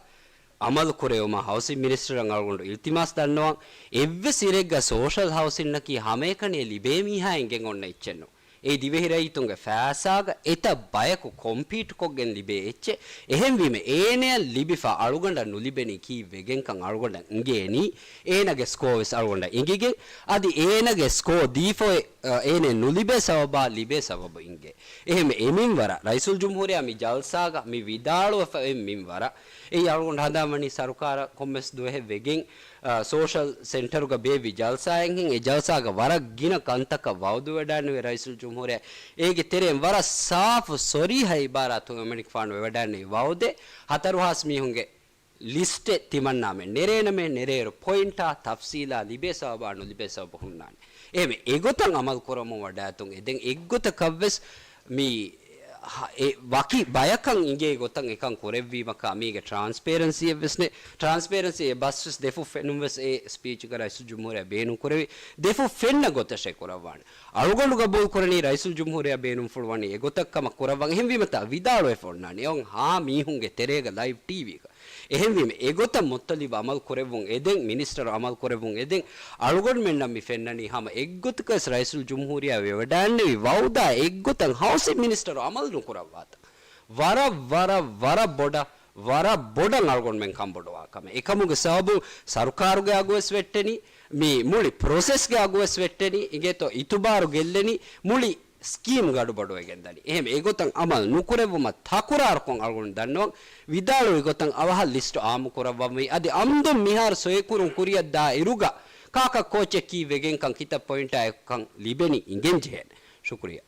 އަމަލު ކުރެވުމަށް ހައުސިން މިނިސްޓަރަށް އަޅުގަނޑު އިލްތިމާސް ދަންނަވަން. އެއްވެސް އިރެއްގަ ސޯޝަލް ހައުސިންއަކީ ހަމައެކަނި ލިބޭ މީހާ އެނގެން އޮންނަ އެއްޗެއް ނޫން. އެއީ ދިވެހި ރައްޔިތުންގެ ފައިސާގަ އެތައް ބަޔަކު ކޮމްޕީޓް ކޮށްގެން ލިބޭ އެއްޗެއް. އެހެންވީމަ އޭނަޔަށް ލިބިފަ އަޅުގަނޑަށް ނުލިބެނީ ކީއްވެގެންކަން އަޅުގަނޑަށް އިނގޭނީ. އޭނަގެ ސްކޯ ވެސް އަޅުގަނޑަށް އިނގިގެން. އަދި އޭނަގެ ސްކޯ ދީފަ އޮތް، އޭނަ ނުލިބޭ ސަބަބާ ލިބޭ ސަބަބު އިނގޭ. އެހެންވެ އެމިންވަރަށް ރައީސުލް ޖުމްހޫރިއްޔާ މި ޖަލްސާގަ މި ވިދާޅުވެފަ އޮތް މިންވަރަށް އެއީ އަޅުގަނޑު ހަނދާންވަނީ ސަރުކާރަށް ކޮންމެސް ދުވަހެއް ވެގެން، އާ، ސޯޝަލް ސެންޓަރުގަ ބޭއްވި ޖަލްސާއެއްހެން އެ ޖަލްސާގަ ވަރަށް ގިނަ ކަންތަކަށް ވައުދުވެވަޑާންވެ ރައީސުލް ޖުމްހޫރިއްޔާ އޭގެ ތެރެއިން ވަރަށް ސާފު ސޮރީހަ އިބާރާތުން އެމަނިކުފާނު ވެވަޑާންވީ ވައުދެއް ހަތަރު ހާސް މީހުންގެ ލިސްޓެއް ތިމަންނާމެ ނެރޭނަމޭ ނެރޭއިރު ޕޮއިންޓާ ތަފްސީލާ ލިބޭ ސަބަބާ ނުލިބޭ ސަބަބު ހުންނާނެ. އެހެންވެ އެގޮތަށް އަމަލު ކުރަމުން ވަޑާއެތުން އެދެން އެއްގޮތަކަށްވެސް މި އެ ވަކި ބަޔަކަށް އިނގޭ ގޮތަށް އެކަން ކުރެއްވީމަކާ މީގެ ޓްރާންސްޕޭރެންސީއެއްވެސް ނެ. ޓްރާންސްޕޭރެންސީ އެ ބަސްވެސް ދެފުށް ފެނުންވެސް އެ ސްޕީޗުގަ ރައީސުލްޖުމްހޫރިއްޔާ ބޭނުން ކުރެވި ދެފުށް ފެންނަ ގޮތަށޭ ކުރައްވާނެ. އަޅުގަނޑު ގަބޫލު ކުރަނީ ރައީސުލްޖުމްހޫރިއްޔާ ބޭނުންފުޅުވަނީ އެގޮތަށް ކަމަށް ކުރައްވަން. އެހެންވީމަތާ ވިދާޅުވެފަ އޮންނާނީ އެއޮން ހާ މީހުންގެ ތެރޭގަ ލައިވް ޓީވީގަ. އެހެންވީމަ އެގޮތަށް މުއްތަލިބް އަމަލު ކުރެއްވުން އެދެން، މިނިސްޓަރު އަމަލު ކުރެއްވުން އެދެން، އަޅުގަނޑުމެންނަށް މި ފެންނަނީ ހަމަ އެއްގޮތަކަސް ރައީސުލްޖުމްހޫރިއްޔާ ވެވަޑާންނެވި ވައުދާ އެއްގޮތަށް ހައުސިން މިނިސްޓަރު އަމަލު ނުކުރައްވާތަން. ވަރަށް، ވަރަށް، ވަރަށް ބޮޑަށް، ވަރަށް ބޮޑަށް އަޅުގަނޑުމެން ކަންބޮޑުވާ ކަމެއް. އެކަމުގެ ސަބަބުން ސަރުކާރުގެ އަގުވެސް ވެއްޓެނީ، މި މުޅި ޕްރޮސެސްގެ އަގުވެސް ވެއްޓެނީ، އިނގޭތޯ އިތުބާރު ގެއްލެނީ، މުޅި ސްކީމް ގަޑުބަޑުވެގެން ދަނީ. އެހެން އެގޮތަށް އަމަލު ނުކުރެއްވުމަށް ތަކުރާރުކޮށް އަޅުގަނޑު ދަންނަވަން. ވިދާޅުވި ގޮތަށް އަވަހަށް ލިސްޓު އާއްމު ކުރައްވަންވީ. އަދި އަމްދުން މިހާރު ސޮއިކުރުން ކުރިއަށް ދާ އިރުގަ ކާކަށް ކޯޗެއް ކީއްވެގެންކަން ކިތައް ޕޮއިންޓާ އެކަން ލިބެނީ އިނގެން ޖެހޭނެ. ޝުކުރިއްޔާ.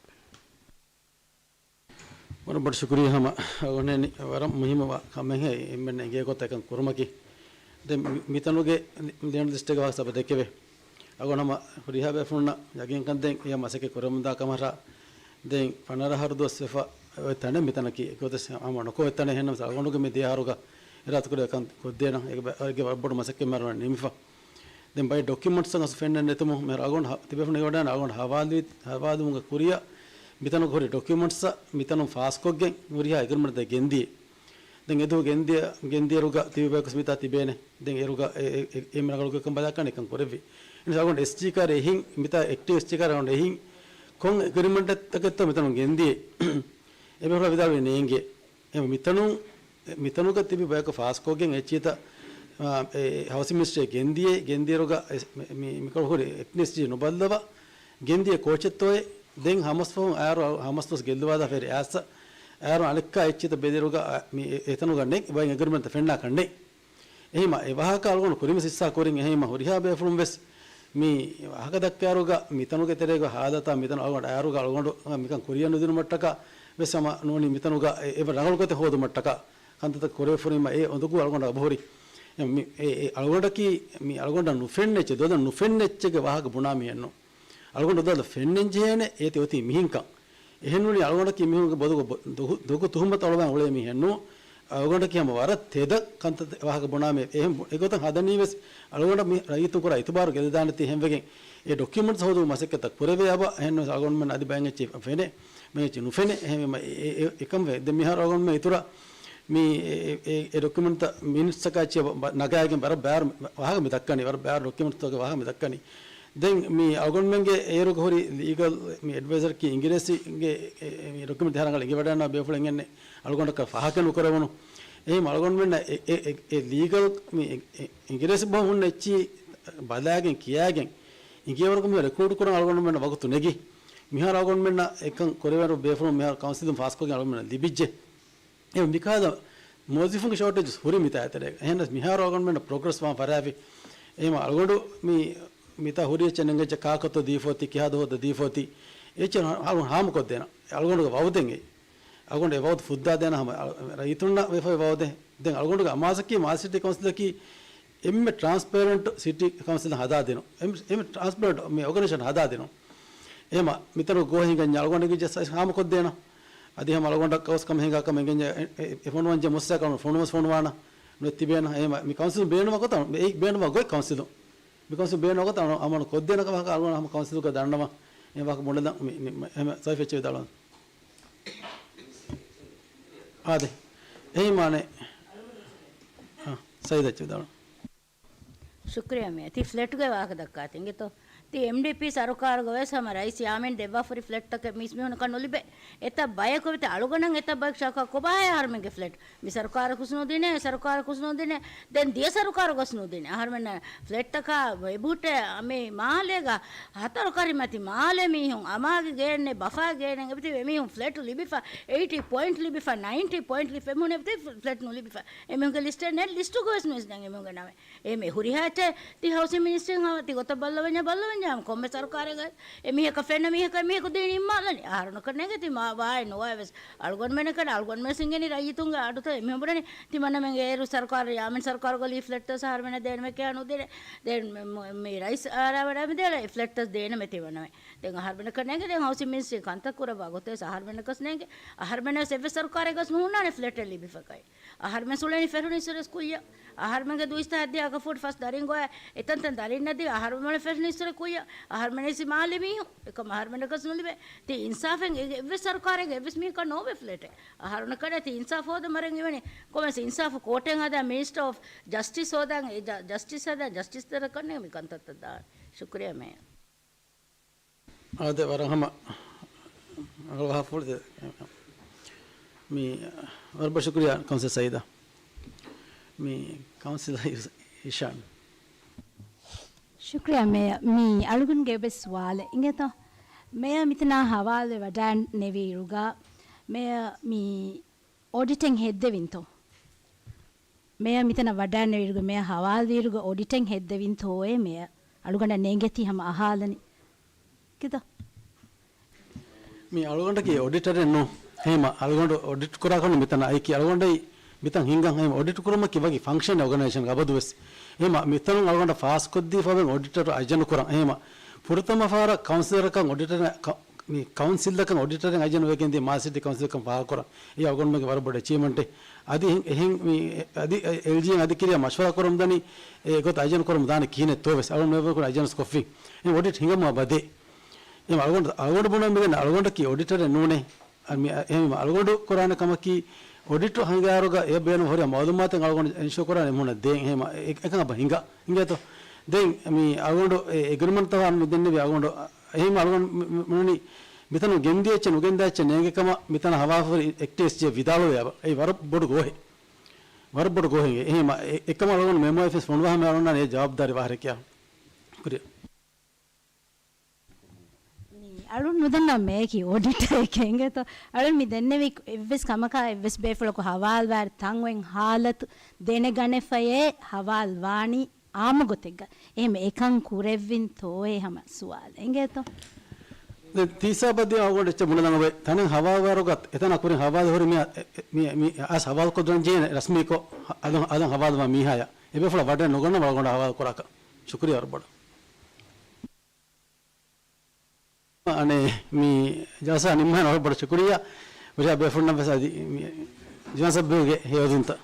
ވަރަށް ބޮޑަށް ޝުކުރިއްޔާ ހަމަ އަޅުގަނޑު ވަރަށް މުހިއްމު ކަމެއް އެންމެންނަށް އެނގޭ ގޮތަށް އެކަން ކުރުމަކީ. ދެން މި-، މިތަނުގެ ލި-، ލިޔަން ލިސްޓެއްގެ ވާހަކަ ސަބަ ދެކެވޭ. އަޅުގަނޑު ހަމަ ހުރިހާ ބޭފުޅުންނަށް ޔަގީންކަން ދޭން އެޔަށް މަސައްކަތް ކުރަމުންދާ ކަމަށް ދެން ފަނަރަ އަހަރު ދުވަސް ވެފަ އޮތް ތަނެއް މިތަނަކީ އެގޮތަސް ހަމަ ނުކޮށް އޮތް ތަނެއް. އެހެންނަމަސް އަޅުގަނޑުގެ މި ދެ އަހަރުގަ އިރާދަކުރި އެކަން ކޮށްދޭނަން. އޭގެ ބަ-، އޭގެ ވަރަށް ބޮޑު މަސައްކަތް މަރުވަން ނިމިފަ. ދެން ބައެއް ޑޮކިއުމެންޓްސް އަސް ފެންނަން ނެތުމު މި އަޅުގަނޑު ތިބޭފުޅުން އެނގިވަޑައިގަންނަވާ އަޅުގަނޑު ހަވާލުވި، ހަވާލުވުމުގެ ކުރިއަށް މިތަނުގަ ހުރި ޑޮކިއުމެންޓްސް މިތަނުން ފާސްކޮށްގެން ހުރިހާ އެގްރިމެންޓްތައް ގެންދިޔަ. ދެން އެދުވަހު ގެންދިޔަ، ގެންދިޔައިރުގަ ތިބި ބަޔަކުސް މިތާ ތިބޭނެ. ދެން އޭރުގަ އެ، އެ، އެ، އެ ރަނގަޅު ގޮތަކަށް ބަލާކަން އެކަން ކުރެއްވި. އެހެން އަޅުގަނޑު އެސްޖީ ކާރަށް އެހިން، މިތާ އެކްޓިވް އެސްޖީ ކާރަށް އަޅުގަނޑު އެހިން، ކޮން އެގްރިމެންޓްތަކެއްތޯ މިތަނުން ގެންދިޔަ؟ އެބޭފުޅާ ވިދާޅުވީ ނޭނގެ. އެ މިތަނުން، މިތަނުގަ ތިބި ބަޔަކު ފާސްކޮށްގެން އެއްޗިތައް، އާ، އެ ހައުސިން މިނިސްޓްރީއަށް ގެންދިޔަ، ގެންދިޔައިރުގަ އެ، މި، މި، މިކޮޅު ހުރި އެކްޓިވިސްޓް ނުބައްލަވާ، ގެންދިޔަ ކޯޗެއްތޯއޭ؟ ދެން ހަމަސްފަހުން އައިރު، ހަމަސްދުވަސް ގެއްލުވާލާފައި އައިސް، އައިރު އަނެއްކާ އެއްޗިތައް ބެލިއިރުގަ، އަ، މި އެ، އެތަނުގަ ނެތް ބައެއް އެގްރިމެންޓްތައް ފެންނާކަށް ނެތް. އެހީމަ އެ ވާހަކަ އަޅުގަނޑު ކުރިންވެސް ހިއްސާ ކުރިން. އެހީމަ ހުރިހާ ބޭފުޅުން ވެސް މި ވާހަކަ ދައްކާއިރުގަ މިތަނުގެ ތެރޭގަ ހާލަތާ މިތަނު އަޅުގަނޑު އައިރުގަ އަޅުގަނޑު މިކަން ކުރިއަށް ނުދިނުމަށްޓަކާ ވެސް ހަމަ ނޫނީ މިތަނުގަ އެ، އެ ރަނގަޅު ގޮތެއް ހޯދުމަށްޓަކާ ކަންތައްތައް ކުރެވިފައިވީމަ އެ އުނދަގޫ އަޅުގަނޑަށް އަބަހުރި. މި، އެ، އެ އަޅުގަނޑަކީ މި އަޅުގަނޑަށް ނުފެންނަ އެއްޗެއް، ދޮދަށް ނުފެންނަ އެއްޗެއްގެ ވާހަކަ ބުނާ މީހެއް ނޫން. އަޅުގަނޑު ދޮދަށް ފެންނަން ޖެހޭނެ އޭތި އޮތީ މިހެންކަން. އެހެންވީމަ އަޅުގަނޑަކީ މީހުންގެ ބޮލުގަ ދޮގު، ދޮގު ތުހުމަތު އަޅުވާން އުޅޭ މީހެއް ނޫން. އަޅުގަނޑަކީ ހަމަ ވަރަށް ތެދަށް ކަންތައް ވާހަކަ ބުނާ މީހެއް. އެހެން އެގޮތަށް ހަދަނީވެސް އަޅުގަނޑަށް މި ރައްޔިތުން ކުރާ އިތުބާރު ގެންދާނެތީ ހެންވެގެން އެ ޑޮކިއުމެންޓްސް ހޯދުމަށް މަސައްކަތްތައް ކުރެވޭ އަބަ. އެހެންވެސް އަޅުގަނޑުމެން އަދި ބައެއް އެއްޗެއް ފެނޭ، ބައެއް އެއްޗެއް ނުފެނޭ. އެހެންވީމަ އެ، އެ، އެ، އެކަން ވޭ. ދެން މިހާރު އަޅުގަނޑުމެން އިތުރަށް މި އެ، އެ، އެ ޑޮކިއުމެންޓްތައް މިނިޓްސްތަކާ އެއްޗެއް ބަ، ނަގާގެން ވަރަށް ބާރު ވާހަކަ މި ދައްކަނީ، ވަރަށް ބާރު ޑޮކިއުމެންޓްތަކުގެ ވާހަކަ މި ދައްކަނީ. ދެން މި އަޅުގަނޑުމެންގެ އޭރުގަ ހުރި ލީގަލް މި އެޑްވައިޒަރަކީ އިނގިރޭސިގެ އެ، އެ، މި ޑޮކިއުމެންޓް ދިހަ ރަނގަޅަށް އެނގިވަޑައިގަންނަވާ ބޭފުޅެއް އެނގެންނެ އަޅުގަނޑަކަށް ފާހަގަ ނުކުރެވުނު. އެހެން އަޅުގަނޑުމެންނަށް އެ، އެ، އެ، އެ ލީގަލް މި އެ، އެ، އިނގިރޭސި ބަހުން ހުންނަ އެއްޗި ބަލާގެން ކިޔާގެން އިނގޭވަރަކު މި ރެކޯޑް ކުރަން އަޅުގަނޑުމެންނަށް ވަގުތު ނެގި. މިހާރު އަޅުގަނޑުމެންނަށް އެކަން ކުރެވޭނެ ބޭފުޅުން މިހާރު ކައުންސިލުން ފާސްކޮށްގެން އަޅުގަނޑުމެންނަށް ލިބިއްޖެ. އެ މިކަހަލަ މުވައްޒަފުންގެ ޝޯޓޭޖް ހުރި މިތާ ތެރޭގަ. އެހެންނަސް މިހާރު އަޅުގަނޑުމެންނަށް ޕްރޮގްރެސް ވާން ފަރާތްވި. އެހެން އަޅުގަނޑު މި، މިތާ ހުރި އެއްޗެއް ނެނގެއްޖެ ކާކަށްތޯ ދީފޯތި، ކިހާ ދުވަހުތޯ ދީފޯތި. އެއްޗެއް ހަ، ހަ، ހާމަކޮށްދޭނަ. އަޅުގަނޑުގެ ވައުދެއް އެ. އަޅުގަނޑު އެ ވައުދު ފުއްދާދޭނަ ހަމަ އަޅު، ރައްޔިތުންނަށް ވެފައި ވައުދެއް. ދެން އަޅުގަނޑުގެ އަމާޒަކީ މާލެ ސިޓީ ކައުންސިލަކީ އެންމެ ޓްރާންސްޕޭރެންޓް ސިޓީ ކައުންސިލް ހަދާދިނުން. އެންމެ، އެންމެ ޓްރާންސްޕޭރެންޓް މި އޯގަނައިޒޭޝަން ހަދާދިނުން. އެހެމަ މިތަނު ގޯހެއް ހިނގަންޏާ އަޅުގަނޑު އެނގިއްޖެ ސައި ހާމަކޮށްދޭނަ. އަދި ހަމަ އަޅުގަނޑަށް ކައުސް ކަމެއް ހިނގާ ކަމެއް އެނގެންޏާ އެ، އެ، އެ ފޮނުވަންޖެ މުއްސަކަމު ފޮނުވަސް ފޮނުވާނަ. ނުވެ ތިބޭނަ. އެހެމަ މި ކައުންސިލުން ބޭނުމަށް ގޮތް އަޅު، އެ ބޭނުމަށް ގޮތް ކައުންސިލުން. މި ކައުންސިލުން ބޭނުމަށް ގޮތް އަޅު، އަމަނު ކޮށްދޭނަ ކަމަކަށް އަޅުގަނޑު ހަމަ ކައުންސިލުގަ ދަންނަވަން. އެ ވާހަކަ ބުނެލަން މި، މި، އެހެމަ ސައިފް އެއްޗެއް ވިދާޅުވަން. އާދެ. އެހީމާނެ. އާ، ސައީދަށް ވިދާޅު. ޝުކްރިޔާ މޭޔަ. ތި ފްލެޓްގެ ވާހަކަ ދައްކާތި އިނގޭތޯ. ތި އެމްޑީޕީ ސަރުކާރުގަ ވެސް ހަމަ ރައީސް ޔާމީން ދެއްވާފަ ހުރި ފްލެޓްތަކެއް މީސްމީހުންނަކަށް ނުލިބޭ. އެތައް ބަޔަކު ވެތި އަޅުގަނޑަށް އެތައް ބަޔަކު ޝަކުވާ ކޮބާހޭ އަހަރުމެންގެ ފްލެޓް؟ މި ސަރުކާރަކުސް ނުދިނޭ، ސަރުކާރަކުސް ނުދިނޭ. ދެން ދިޔަ ސަރުކާރަކުސް ނުދިނޭ. އަހަރުމެންނަށް ފްލެޓްތަކާ އެބަހުއްޓޭ މި މާލޭގަ ހަތަރު ކަރިމަތި މާލެ މީހުން އަމާގެ ގޭންނެ ބަފާ ގޭނެ އެބަތި އެމީހުން ފްލެޓް ލިބިފަ، އެއިޓީ ޕޮއިންޓް ލިބިފަ، ނައިންޓީ ޕޮއިންޓް ލިބިފަ އެމީހުން އެބަތި ފްލެޓް ނުލިބިފަ. އެމީހުންގެ ލިސްޓެއް ނެތް، ލިސްޓުގަ ވެސް ނުވިސްނަން އެމީހުންގެ ނަމެއް. އެ މި ހުރިހާ އެއްޗެއް ތި ހައުސިން މިނިސްޓްރީން ހަމަ ތި ގޮތަށް ބައްލަވަންޏާ ބައްލަވަންޏާ ކޮންމެ ސަރުކާރެއްގަ އެ މީހަކަށް ފެންނަ މީހަކަށް އެ މީހަކު ދީނީ އިއްމާލަނީ. އަހަރުނަކަށް ނޭނގެ ތި މާ ވާއެއް ނުވާ ވެސް އަޅުގަނޑުމެންނަކަށް އަޅުގަނޑުމެން ސިނގެނި ރައްޔިތުންގެ އަޑުތައް އެމީހުން ބުނަނީ ތިމަންނަމެންގެ އޭރު ސަރުކާރު ޔާމިން ސަރުކާރުގަ ލީފްލެޓްތައް އަހަރުމެންނަށް ދޭނަމޭ ކިޔާ ނުދޭނެ. ދެން މި، މި، މި ރައީސް އާރާވަޑައި މި ދޭނެ ފްލެޓްތައް ދޭނަމޭ ތިމަންނަމެން. ދެން އަހަރުމެންނަކަށް ނޭނގެ ދެން ހައުސިން މިނިސްޓްރީ ކަންތައް ކުރައްވާ ގޮތެއް އަހަރުމެންނަކަސް ނޭނގެ. އަހަރުމެންނަކަސް އެއްވެސް ސަރުކާރެއްގަސް ނުހުންނާނެ ފްލެޓެއް ލިބިފަކައި. އަހަރުމެން ސުޅެނީ ފެށުނީއްސުރެ ސްކޫލްއަށް. އަހަރުމެންގެ ދުއިސައްތަ ހައްދިޔަ އަކަފޫޓް ފަސް ދަރިން ގޮވާ އެތަންތަން ދަރިންނަށް ދިޔަ އަހަރުމެން ފެށުނީއްސުރެ ސްކޫލްއަށް. އަހަރުމެން އިސް މާލެ މީހުން. އެކަމަ އަހަރުމެންނަކަސް ނުލިބޭ. ތި އިންސާފެއް އެ، އެއްވެސް ސަރުކާރެއްގެ އެއްވެސް މީހަކަށް ނޯވޭ ފްލެޓެއް. އަހަރުނަކަށް ތި އިންސާފް ހޯދަ މަރެން އިވެނީ. ކޮމެސް އިންސާފު ކޯޓެއް ހަދާ މިނިސްޓަރ އޮފް ޖަސްޓިސް ހޯދާ އެ ޖަ، ޖަސްޓިސް ހަދާ ޖަސްޓިސް ދަރަކަންނޭ މި ކަންތައްތައް ދާން. ޝުކުރިޔާ މޭޔަ. އާދެ، ވަރަށް ހަމަ އަޅު ވަހާފުޅު ދެ، މި ވަރަށް ބޮޑަށް ޝުކުރިޔާ ކައުންސިލް ސައީދާ. މި ކައުންސިލް އިޝާން. ޝުކުރިޔާ މޭޔަ. މި އަޅުގަނޑުގެ އެއްވެސް ސުވާލެއް އިނގޭތޯ؟ މޭޔަ މިތަނާ ހަވާލުވެ ވަޑައިނެވިއިރުގަ މޭޔަ މި އޮޑިޓެއް ހެއްދެވިންތޯ؟ މޭޔަ މިތަނަށް ވަޑައިނެވިއިރުގަ މޭޔަ ހަވާލުވިއިރުގަ އޮޑިޓެއް ހެއްދެވިންތޯއޭ މޭޔަ؟ އަޅުގަނޑަށް ނޭނގޭތީ ހަމަ އަހާލަނީ. ކިތަ؟ މި އަޅުގަނޑަކީ އޮޑިޓަރެއް ނޫން. ހޭމަ އަޅުގަނޑު އޮޑިޓް ކުރާކަށް މިތަނަށް އައިކީ އަޅުގަނޑައި މިތަން ހިނގަން. ހޭމަ އޮޑިޓް ކުރުމަކީ ވަކި ފަންކްޝަނެއް އޯގަނައިޒޭޝަންގެ އަބަދުވެސް. ހޭމަ މިތަނުން އަޅުގަނޑަށް ފާސްކޮށްދީފަވެން އޮޑިޓަރު އައްޔަނު ކުރަން. ހޭމަ ފުރަތަމަ ފަހަރަށް ކައުންސިލަރަކަށް އޮޑިޓަރ ކަ، މި ކައުންސިލްތަކަށް އޮޑިޓަރެއް އައިޖަން ވެގެން ދިޔަ މާލެ ސިޓީ ކައުންސިލްކަން ފާހަގަކުރަން. އެ އަޅުގަނޑުމެންގެ ވަރަށް ބޮޑު އެޗީވްމަންޓެއް. އަދި އެހެން، އެހެން މި އަދި އެލްޖީއެން އަދި ކިރިޔާ މަޝްވަރާ ކުރަމުންދަނީ އެ ގޮތަށް އައިޖަން ކުރަމުން ދާނެ ކިހިނެއްތޯވެސް. އަޅުގަނޑު މި ކުރި އައިޖަން ކޮށްފިން. އެ އޮޑިޓް ހިނގަމުން އެބަދޭ. އެ އަޅުގަނޑު، އަޅުގަނޑު ބުނަން މިދެން އަޅުގަނޑަކީ އޮޑިޓަރެއް ނޫނޭ. އަ، މި، އެހެން އަޅުގަނޑު ކުރާނެ ކަމަކީ، އޮޑިޓު ހަނގާރުގަ އެ ބޭނުން ހުރި މައުލޫމާތެއް އަޅުގަނޑު އެންޝޯ ކުރާނެ މުންނަ ދޭން. އެހެން އެ-، އެކަން އަބަ ހިނގާ. ހިނގޭތޯ؟ ދެން މި އަޅުގަނޑު އެ އެގްރިމަންޓްތައް މި ދެންނެވި އަޅުގަނޑު، އެހެން އަޅުގަނޑު މި-، މި-، މި-، މިތަނުން ގެންދިޔަ އެއްޗެއް ނުގެންދާ އެއްޗެއް ނޭނގޭ ކަމަށް މިތަނަށް ހަވާފަހުރި އެކްޓިވިސްޓް ވިދާޅުވެ އެއީ ވަރަށް ބޮޑު ގޯހެއް. ވަރަށް ބޮޑު ގޯހެއް. އެހެން އެ-، އެކަމަށް އަޅުގަނޑު މެމޯއެއް ވެސް ފޮނުވާ ހަމަ އަޅުގަނޑަށް އެ ޖަވާބުދާރީ ވާހަކައެއް. ކުރިއަށް. މި އަޅުން ނުދަންނަ މެއަކީ އޮޑިޓަރެކޭ އިނގޭތޯ. އަޅުން މި ދެންނެވި އެއްވެސް ކަމަކާ އެއްވެސް ބޭފުޅަކު ހަވާލުވާއިރު ތަން އޮތް ހާލަތު ދެނެގަނެފައޭ ހަވާލު ވާނީ އާއްމު ގޮތެއްގަ. އެހެން އެކަން ކުރެއްވިންތޯއޭ ހަމަ ސުވާލެއް އިނގޭތޯ. ދެން ތީސާ ބަދި އަޅުގަނޑު އެއްޗެއް ބުނެލަން އޮވޭ. ތަނެއް ހަވާލުވާއިރުގަ އެތަނަށް ކުރިން ހަވާލު ހުރި މީހާ އެ-، އެ-، މި-، މި-، އަސް ހަވާލު ކޮށްދޭން ޖެހޭނެ ރަސްމީކޮށް އަލުން، އަލުން ހަވާލުވާ މީހާޔާ. އެބޭފުޅާ ވަޑައެއް ނުގަންނަ އަޅުގަނޑަށް ހަވާލު ކުރާކަށް. ޝުކުރިއްޔާ ވަރަށް ބޮޑަށް. އަނެއް މި ޖަލްސާ ނިންމާން ވަރަށް ބޮޑަށް ޝުކުރިއްޔާ. ވެރިޔާ ބޭފުޅުންނަށް ވެސް އަދި މި ޒުވާން ސަބްބެވެގެ ހެޔޮއެދުންތައް.